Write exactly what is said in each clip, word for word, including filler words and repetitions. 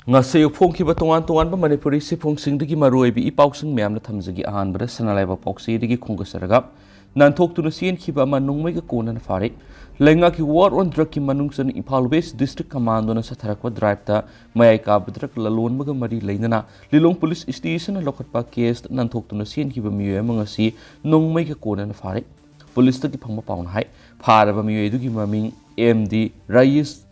ꯉꯁꯤ ꯐꯣꯡꯈꯤꯕ ꯇꯣꯉꯥꯟ ꯇꯣꯉꯥꯟꯕ ꯃꯅꯤꯄꯨꯔꯤ ꯁꯤꯐꯝꯁꯤꯡꯗꯒꯤ ꯃꯔꯨꯑꯣꯏꯕ ꯏ ꯄꯥꯎꯁꯤꯡ ꯃꯌꯥꯝꯅ ꯊꯝꯖꯒꯦ꯫ ꯑꯍꯥꯟꯕꯗ ꯁꯅꯥ ꯂꯩꯕꯥꯛ ꯄꯥꯎꯆꯦꯗꯒꯤ ꯈꯣꯡꯗꯥꯖꯔꯒ, ꯅꯥꯟꯊꯣꯛꯇꯨꯅ ꯆꯦꯟꯈꯤꯕ ꯑꯃ ꯅꯣꯡꯃꯩꯒ ꯀꯣꯟꯅꯅ ꯐꯥꯔꯦ꯫ ꯂꯩꯉꯥꯛꯀꯤ War on Drugꯀꯤ ꯃꯅꯨꯡ ꯆꯟꯅ ꯏꯝꯐꯥꯜ West District Commandoꯅ ꯆꯠꯊꯔꯛꯄ driveꯇ ꯃꯌꯥꯏ ꯀꯥꯕ drug ꯂꯂꯣꯟꯕꯒ ꯃꯔꯤ ꯂꯩꯅꯅ ꯂꯤꯂꯣꯡ Police Stationꯅ ꯂꯧꯈꯠꯄ caseꯇ ꯅꯥꯟꯊꯣꯛꯇꯨꯅ ꯆꯦꯟꯈꯤꯕ ꯃꯤꯑꯣꯏ ꯑꯃ ꯉꯁꯤ ꯅꯣꯡꯃꯩꯒ ꯀꯣꯟꯅꯅ ꯐꯥꯔꯦ꯫ Policeꯇꯒꯤ ꯐꯪꯕ ꯄꯥꯎꯅ ꯍꯥꯏ, ꯐꯥꯔꯕ ꯃꯤꯑꯣꯏ ꯑꯗꯨꯒꯤ ꯃꯃꯤꯡ ꯑꯦꯝ ꯗꯤ ꯔꯌꯤꯁ,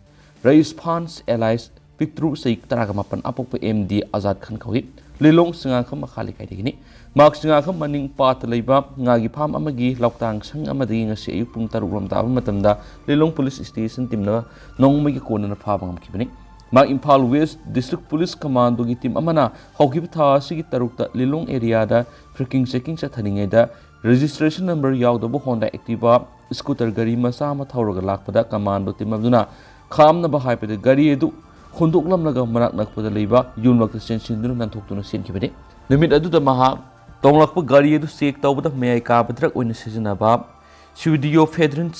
ꯔꯌꯤꯁ ꯐꯥꯟꯁ alias ꯄꯤꯛꯇ꯭ꯔꯨ, ꯆꯍꯤ ꯇꯔꯥꯒ ꯃꯥꯄꯟ, ꯑꯄꯣꯛꯄ ꯑꯦꯝ ꯗꯤ ꯑꯖꯥꯗ ꯈꯥꯟ ꯀꯧꯏ꯫ ꯂꯤꯂꯣꯡ ꯆꯤꯉꯥꯈꯝ ꯃꯈꯥ ꯂꯩꯀꯥꯏꯗꯒꯤꯅꯤ꯫ ꯃꯍꯥꯛ ꯆꯤꯉꯥꯈꯝ ꯃꯅꯤꯡ ꯄꯥꯠꯇ ꯂꯩꯕ ꯉꯥꯒꯤ farm ꯑꯃꯒꯤ ꯂꯧꯇꯥꯡ ꯁꯪ ꯑꯃꯗꯒꯤ ꯉꯁꯤ ꯑꯌꯨꯛ ꯄꯨꯡ ꯇꯔꯨꯛ ꯔꯣꯝ ꯇꯥꯕ ꯃꯇꯝꯗ ꯂꯤꯂꯣꯡ Police Station teamꯅ ꯅꯣꯡꯃꯩꯒꯤ ꯀꯣꯟꯅꯅ ꯐꯥꯕ ꯉꯝꯈꯤꯕꯅꯤ꯫ ꯃꯍꯥꯛ Imphal West District Police Commandoꯒꯤ team ꯑꯃꯅ ꯍꯧꯈꯤꯕ ꯊꯥ ꯑꯁꯤꯒꯤ ꯇꯔꯨꯛꯇ ꯂꯤꯂꯣꯡ areaꯗ freaking checking ꯆꯠꯊꯔꯤꯉꯩꯗ registration number ꯌꯥꯎꯗꯕ Honda Activa scooter ꯒꯥꯔꯤ ꯃꯆꯥ ꯑꯃ ꯊꯧꯔꯒ ꯂꯥꯛꯄꯗ commando team ꯑꯗꯨꯅ ꯈꯥꯝꯅꯕ ꯍꯥꯏꯕꯗ ꯒꯥꯔꯤ ꯑꯗꯨ ꯍꯨꯟꯗꯣꯛꯂꯝꯂꯒ ꯃꯅꯥꯛ ꯅꯛꯄꯗ ꯂꯩꯕ ꯌꯨꯝꯂꯛꯇ ꯆꯦꯟꯁꯤꯟꯗꯨꯅ ꯅꯥꯟꯊꯣꯛꯇꯨꯅ ꯆꯦꯟꯈꯤꯕꯅꯤ꯫ ꯅꯨꯃꯤꯠ ꯑꯗꯨꯗ ꯃꯍꯥꯛ ꯇꯣꯡꯂꯛꯄ ꯒꯥꯔꯤ ꯑꯗꯨ check ꯇꯧꯕꯗ ꯃꯌꯥꯏ ꯀꯥꯕ drug ꯑꯣꯏꯅ ꯁꯤꯖꯤꯟꯅꯕ pseudoephedrine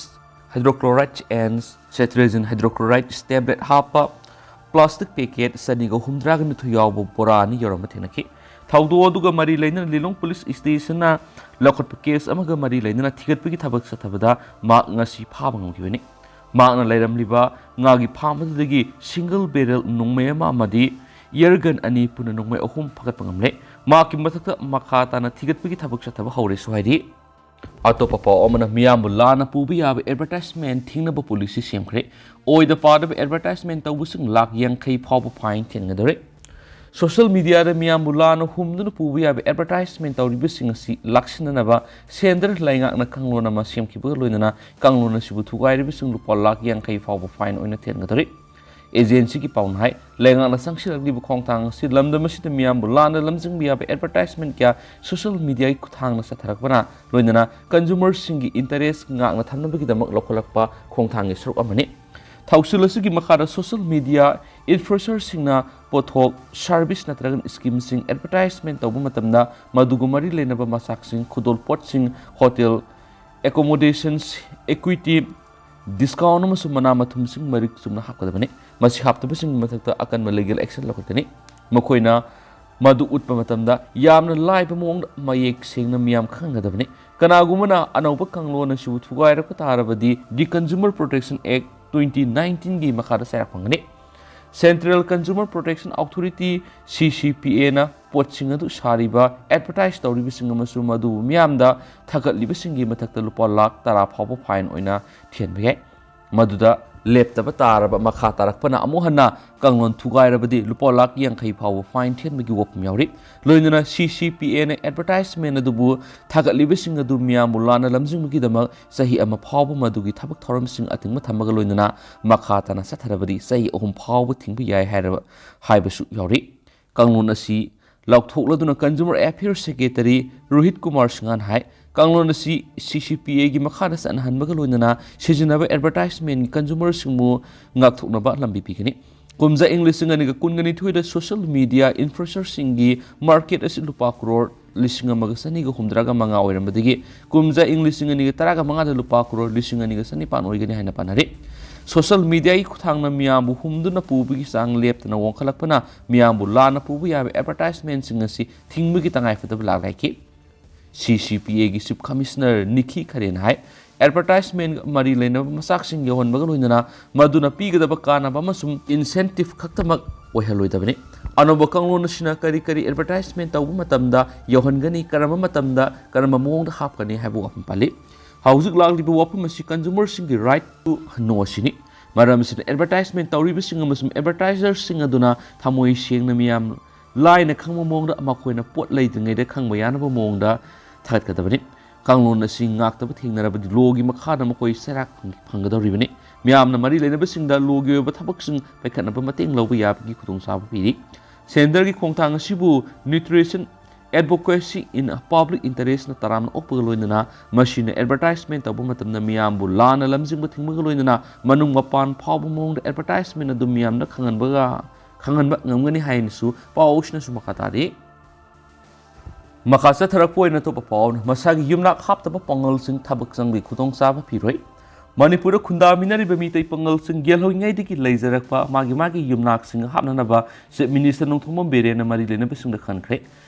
hydrochloride and cetirizine hydrochloride tablet ꯍꯥꯞꯄ plastic packet ꯆꯅꯤꯒ ꯍꯨꯝꯗ꯭ꯔꯥꯒ ꯅꯤꯊꯣꯏ ꯌꯥꯎꯕ ꯕꯣꯔꯥ ꯑꯅꯤ ꯌꯧꯔꯝꯕ ꯊꯦꯡꯅꯈꯤ꯫ ꯊꯧꯗꯣꯛ ꯑꯗꯨꯒ ꯃꯔꯤ ꯂꯩꯅꯅ ꯂꯤꯂꯣꯡ Police Stationꯅ ꯂꯧꯈꯠꯄ case ꯑꯃꯒ ꯃꯔꯤ ꯂꯩꯅꯅ ꯊꯤꯒꯠꯄꯒꯤ ꯊꯕꯛ ꯆꯠꯊꯕꯗ ꯃꯍꯥꯛ ꯉꯁꯤ ꯐꯥꯕ ꯉꯝꯈꯤꯕꯅꯤ꯫ ꯃꯍꯥꯛꯅ ꯂꯩꯔꯝꯂꯤꯕ ꯉꯥꯒꯤ farm ꯑꯗꯨꯗꯒꯤ single barrel ꯅꯣꯡꯃꯩ ꯑꯃ ꯑꯃꯗꯤ air gun ꯑꯅꯤ, ꯄꯨꯟꯅ ꯅꯣꯡꯃꯩ ꯑꯍꯨꯝ ꯐꯥꯒꯠꯄ ꯉꯝꯂꯦ꯫ ꯃꯍꯥꯛꯀꯤ ꯃꯊꯛꯇ ꯃꯈꯥ ꯇꯥꯅ ꯊꯤꯒꯠꯄꯒꯤ ꯊꯕꯛ ꯆꯠꯊꯕ ꯍꯧꯔꯦꯁꯨ ꯍꯥꯏꯔꯤ꯫ ꯑꯇꯣꯞꯄ ꯄꯥꯎ ꯑꯃꯅ, ꯃꯤꯌꯥꯝꯕꯨ ꯂꯥꯟꯅ ꯄꯨꯕ ꯌꯥꯕ advertisement ꯊꯤꯡꯅꯕ policy ꯁꯦꯝꯈ꯭ꯔꯦ꯫ ꯑꯣꯏꯗ ꯄꯥꯗꯕ advertisement ꯇꯧꯕꯁꯤꯡ ꯂꯥꯈ ꯌꯥꯡꯈꯩ ꯐꯥꯎꯕ fine ꯊꯤꯡꯒꯗꯧꯔꯦ꯫ Social mediaꯗ ꯃꯤꯌꯥꯝꯕꯨ ꯂꯥꯟꯅ ꯍꯨꯝꯗꯨꯅ ꯄꯨꯕ ꯌꯥꯕ advertisement ꯇꯧꯔꯤꯕꯁꯤꯡ ꯑꯁꯤ ꯂꯥꯛꯁꯤꯟꯅꯅꯕ ꯁꯦꯟꯇꯔ ꯂꯩꯉꯥꯛꯅ ꯀꯥꯡꯂꯣꯟ ꯑꯃ ꯁꯦꯝꯈꯤꯕꯒ ꯂꯣꯏꯅꯅ ꯀꯥꯡꯂꯣꯟ ꯑꯁꯤꯕꯨ ꯊꯨꯒꯥꯏꯔꯤꯕꯁꯤꯡ ꯂꯨꯄꯥ ꯂꯥꯈ ꯌꯥꯡꯈꯩ ꯐꯥꯎꯕ fine ꯑꯣꯏꯅ ꯊꯤꯍꯟꯒꯗꯧꯔꯤ꯫ Agencyꯒꯤ ꯄꯥꯎꯅ ꯍꯥꯏ, ꯂꯩꯉꯥꯛꯅ ꯆꯪꯁꯤꯜꯂꯛꯂꯤꯕ ꯈꯣꯡꯊꯥꯡ ꯑꯁꯤ ꯂꯝꯗꯝ ꯑꯁꯤꯗ ꯃꯤꯌꯥꯝꯕꯨ ꯂꯥꯟꯅ ꯂꯝꯖꯤꯡꯕ ꯌꯥꯕ advertisement ꯀꯌꯥ social mediaꯒꯤ ꯈꯨꯠꯊꯥꯡꯅ ꯆꯠꯊꯔꯛꯄꯅ ꯂꯣꯏꯅꯅ consumerꯁꯤꯡꯒꯤ interest ꯉꯥꯛꯅ ꯊꯝꯅꯕꯒꯤꯗꯃꯛ ꯂꯧꯈꯠꯂꯛꯄ ꯈꯣꯡꯊꯥꯡꯒꯤ ꯁꯔꯨꯛ ꯑꯃꯅꯤ꯫ ꯊꯧꯁꯤꯜ ꯑꯁꯤꯒꯤ ꯃꯈꯥꯗ social media influencerꯁꯤꯡꯅ ꯄꯣꯠꯊꯣꯛ, service ꯅꯠꯇ꯭ꯔꯒ schemeꯁꯤꯡ advertisement ꯇꯧꯕ ꯃꯇꯝꯗ ꯃꯗꯨꯒ ꯃꯔꯤ ꯂꯩꯅꯕ ꯃꯆꯥꯛꯁꯤꯡ, ꯈꯨꯗꯣꯜꯄꯣꯠꯁꯤꯡ, hotel accommodations, equity, discount ꯑꯃꯁꯨꯡ ꯃꯅꯥ ꯃꯊꯨꯝꯁꯤꯡ ꯃꯔꯤꯛ ꯆꯨꯝꯅ ꯍꯥꯞꯀꯗꯕꯅꯤ꯫ ꯃꯁꯤ ꯍꯥꯞꯇꯕꯁꯤꯡꯒꯤ ꯃꯊꯛꯇ ꯑꯀꯟꯕ legal action ꯂꯧꯈꯠꯀꯅꯤ꯫ ꯃꯈꯣꯏꯅ ꯃꯗꯨ ꯎꯠꯄ ꯃꯇꯝꯗ ꯌꯥꯝꯅ ꯂꯥꯏꯕ ꯃꯑꯣꯡꯗ ꯃꯌꯦꯛ ꯁꯦꯡꯅ ꯃꯤꯌꯥꯝ ꯈꯪꯍꯟꯒꯗꯕꯅꯤ꯫ ꯀꯅꯥꯒꯨꯝꯕꯅ ꯑꯅꯧꯕ ꯀꯥꯡꯂꯣꯟ ꯑꯁꯤꯕꯨ ꯊꯨꯒꯥꯏꯔꯛꯄ ꯇꯥꯔꯕꯗꯤ The Consumer Protection Act twenty nineteenꯒꯤ ꯃꯈꯥꯗ ꯆꯩꯔꯥꯛ ꯐꯪꯒꯅꯤ꯫ Central Consumer Protection Authority, CCPAꯅ ꯄꯣꯠꯁꯤꯡ ꯑꯗꯨ ꯁꯥꯔꯤꯕ, advertise ꯇꯧꯔꯤꯕꯁꯤꯡ ꯑꯃꯁꯨꯡ ꯃꯗꯨꯕꯨ ꯃꯤꯌꯥꯝꯗ ꯊꯥꯒꯠꯂꯤꯕꯁꯤꯡꯒꯤ ꯃꯊꯛꯇ ꯂꯨꯄꯥ ꯂꯥꯈ ꯇꯔꯥ ꯐꯥꯎꯕ fine ꯑꯣꯏꯅ ꯊꯤꯍꯟꯕ ꯌꯥꯏ꯫ ꯃꯗꯨꯗ ꯂꯦꯞꯇꯕ ꯇꯥꯔꯕ ꯃꯈꯥ ꯇꯥꯔꯛꯄꯅ ꯑꯃꯨꯛ ꯍꯟꯅ ꯀꯥꯡꯂꯣꯟ ꯊꯨꯒꯥꯏꯔꯕꯗꯤ ꯂꯨꯄꯥ ꯂꯥꯈ ꯌꯥꯡꯈꯩ ꯐꯥꯎꯕ fine ꯊꯤꯍꯟꯕꯒꯤ ꯋꯥꯐꯝ ꯌꯥꯎꯔꯤ꯫ ꯂꯣꯏꯅꯅ CCPAꯅ advertisement ꯑꯗꯨꯕꯨ ꯊꯥꯒꯠꯂꯤꯕꯁꯤꯡ ꯑꯗꯨ ꯃꯤꯌꯥꯝꯕꯨ ꯂꯥꯟꯅ ꯂꯝꯖꯤꯡꯕꯒꯤꯗꯃꯛ ꯆꯍꯤ ꯑꯃ ꯐꯥꯎꯕ ꯃꯗꯨꯒꯤ ꯊꯕꯛ ꯊꯧꯔꯝꯁꯤꯡ ꯑꯊꯤꯡꯕ ꯊꯝꯕꯒ ꯂꯣꯏꯅꯅ ꯃꯈꯥ ꯇꯥꯅ ꯆꯠꯊꯔꯕꯗꯤ ꯆꯍꯤ ꯑꯍꯨꯝ ꯐꯥꯎꯕ ꯊꯤꯡꯕ ꯌꯥꯏ ꯍꯥꯏꯔꯕ, ꯍꯥꯏꯕꯁꯨ ꯌꯥꯎꯔꯤ꯫ ꯀꯥꯡꯂꯣꯟ ꯑꯁꯤ ꯂꯥꯎꯊꯣꯛꯂꯗꯨꯅ Consumer Affairs Secretary Rohit Kumar ꯁꯤꯡꯍꯅ ꯍꯥꯏ, ꯀꯥꯡꯂꯣꯟ ꯑꯁꯤ CCPAꯒꯤ ꯃꯈꯥꯗ ꯆꯠꯅꯍꯟꯕꯒ ꯂꯣꯏꯅꯅ ꯁꯤꯖꯤꯟꯅꯕ advertisementꯒꯤ consumerꯁꯤꯡꯕꯨ ꯉꯥꯛꯊꯣꯛꯅꯕ ꯂꯝꯕꯤ ꯄꯤꯒꯅꯤ꯫ ꯀꯨꯝꯖꯥ ꯏꯪ ꯂꯤꯁꯤꯡ ꯑꯅꯤꯒ ꯀꯨꯟꯒ ꯅꯤꯊꯣꯏꯗ social media influencerꯁꯤꯡꯒꯤ market ꯑꯁꯤ ꯂꯨꯄꯥ ꯀ꯭ꯔꯣꯔ ꯂꯤꯁꯤꯡ ꯑꯃꯒ ꯆꯅꯤꯒ ꯍꯨꯝꯗ꯭ꯔꯥꯒ ꯃꯉꯥ ꯑꯣꯏꯔꯝꯕꯗꯒꯤ ꯀꯨꯝꯖꯥ ꯏꯪ ꯂꯤꯁꯤꯡ ꯑꯅꯤꯒ ꯇꯔꯥꯒ ꯃꯉꯥꯗ ꯂꯨꯄꯥ ꯀ꯭ꯔꯣꯔ ꯂꯤꯁꯤꯡ ꯑꯅꯤꯒ ꯆꯅꯤꯄꯥꯟ ꯑꯣꯏꯒꯅꯤ ꯍꯥꯏꯅ ꯄꯥꯅꯔꯤ꯫ Social mediaꯒꯤ ꯈꯨꯠꯊꯥꯡꯅ ꯃꯤꯌꯥꯝꯕꯨ ꯍꯨꯝꯗꯨꯅ ꯄꯨꯕꯒꯤ ꯆꯥꯡ ꯂꯦꯞꯇꯅ ꯋꯥꯡꯈꯠꯂꯛꯄꯅ ꯃꯤꯌꯥꯝꯕꯨ ꯂꯥꯟꯅ ꯄꯨꯕ ꯌꯥꯕ advertisementꯁꯤꯡ ꯑꯁꯤ ꯊꯤꯡꯕꯒꯤ ꯇꯉꯥꯏꯐꯗꯕ ꯂꯥꯛꯂꯦ ꯍꯥꯏꯈꯤ꯫ CCPAꯒꯤ Chief Commissioner ꯅꯤꯈꯤ ꯈꯔꯦꯅ ꯍꯥꯏ, advertisementꯒ ꯃꯔꯤ ꯂꯩꯅꯕ ꯃꯆꯥꯛꯁꯤꯡ ꯌꯧꯍꯟꯕꯒ ꯂꯣꯏꯅꯅ ꯃꯗꯨꯅ ꯄꯤꯒꯗꯕ ꯀꯥꯟꯅꯕ ꯑꯃꯁꯨꯡ incentive ꯈꯛꯇꯃꯛ ꯑꯣꯏꯍꯜꯂꯣꯏꯗꯕꯅꯤ꯫ ꯑꯅꯧꯕ ꯀꯥꯡꯂꯣꯟ ꯑꯁꯤꯅ ꯀꯔꯤ ꯀꯔꯤ advertisement ꯇꯧꯕ ꯃꯇꯝꯗ ꯌꯧꯍꯟꯒꯅꯤ, ꯀꯔꯝꯕ ꯃꯇꯝꯗ, ꯀꯔꯝꯕ ꯃꯑꯣꯡꯗ ꯍꯥꯞꯀꯅꯤ ꯍꯥꯏꯕ ꯋꯥꯐꯝ ꯄꯜꯂꯤ꯫ ꯍꯧꯖꯤꯛ ꯂꯥꯛꯂꯤꯕ ꯋꯥꯐꯝ ꯑꯁꯤ consumerꯁꯤꯡꯒꯤ right to know ꯑꯁꯤꯅꯤ꯫ ꯃꯔꯝ ꯑꯁꯤꯅ advertisement ꯇꯧꯔꯤꯕꯁꯤꯡ ꯑꯃꯁꯨꯡ advertiserꯁꯤꯡ ꯑꯗꯨꯅ ꯊꯃꯣꯏ ꯁꯦꯡꯅ ꯃꯤꯌꯥꯝ ꯂꯥꯏꯅ ꯈꯪꯕ ꯃꯑꯣꯡꯗ ꯃꯈꯣꯏꯅ ꯄꯣꯠ ꯂꯩꯗ꯭ꯔꯤꯉꯩꯗ ꯈꯪꯕ ꯌꯥꯅꯕ ꯃꯑꯣꯡꯗ ꯊꯥꯒꯠꯀꯗꯕꯅꯤ꯫ ꯀꯥꯡꯂꯣꯟ ꯑꯁꯤ ꯉꯥꯛꯇꯕ ꯊꯦꯡꯅꯔꯕꯗꯤ lawꯒꯤ ꯃꯈꯥꯗ ꯃꯈꯣꯏ ꯆꯩꯔꯥꯛ ꯐꯪꯒꯗꯧꯔꯤꯕꯅꯤ꯫ ꯃꯤꯌꯥꯝꯅ ꯃꯔꯤ ꯂꯩꯅꯕꯁꯤꯡꯗ lawꯒꯤ ꯑꯣꯏꯕ ꯊꯕꯛꯁꯤꯡ ꯄꯥꯏꯈꯠꯅꯕ ꯃꯇꯦꯡ ꯂꯧꯕ ꯌꯥꯕꯒꯤ ꯈꯨꯗꯣꯡꯆꯥꯕ ꯄꯤꯔꯤ꯫ Centreꯒꯤ ꯈꯣꯡꯊꯥꯡ ꯑꯁꯤꯕꯨ nutrition advocacy in public interestꯅ ꯇꯔꯥꯝꯅ ꯑꯣꯛꯄꯒ ꯂꯣꯏꯅꯅ ꯃꯁꯤꯅ advertisement ꯇꯧꯕ ꯃꯇꯝꯗ ꯃꯤꯌꯥꯝꯕꯨ ꯂꯥꯟꯅ ꯂꯝꯖꯤꯡꯕ ꯊꯤꯡꯕꯒ ꯂꯣꯏꯅꯅ ꯃꯅꯨꯡ ꯃꯄꯥꯟ ꯐꯥꯎꯕ ꯃꯑꯣꯡꯗ advertisement ꯑꯗꯨ ꯃꯤꯌꯥꯝꯗ ꯈꯪꯍꯟꯕꯒ, ꯈꯪꯍꯟꯕ ꯉꯝꯒꯅꯤ ꯍꯥꯏꯅꯁꯨ ꯄꯥꯎꯁꯤꯅꯁꯨ ꯃꯈꯥ ꯇꯥꯔꯤ꯫ ꯃꯈꯥ ꯆꯠꯊꯔꯛꯄ ꯑꯣꯏꯅ ꯑꯇꯣꯞꯄ ꯄꯥꯎ ꯑꯃꯅ, ꯃꯁꯥꯒꯤ ꯌꯨꯝꯅꯥꯛ ꯍꯥꯞꯇꯕ ꯄꯥꯉꯜꯁꯤꯡ ꯊꯕꯛ ꯆꯪꯕꯒꯤ ꯈꯨꯗꯣꯡꯆꯥꯕ ꯄꯤꯔꯣꯏ꯫ ꯃꯅꯤꯄꯨꯔꯗ ꯈꯨꯟꯗꯥꯃꯤꯟꯅꯔꯤꯕ ꯃꯤꯇꯩ ꯄꯥꯉꯜꯁꯤꯡ ꯌꯦꯜꯍꯧꯉꯩꯗꯒꯤ ꯂꯩꯖꯔꯛꯄ ꯃꯥꯒꯤ ꯃꯥꯒꯤ ꯌꯨꯝꯅꯥꯛꯁꯤꯡ ꯍꯥꯞꯅꯅꯕ Chief Minister ꯅꯣꯡꯊꯣꯝꯕꯝ ꯕꯤꯔꯦꯟꯅ ꯃꯔꯤ ꯂꯩꯅꯕꯁꯤꯡꯗ ꯈꯟꯈ꯭ꯔꯦ꯫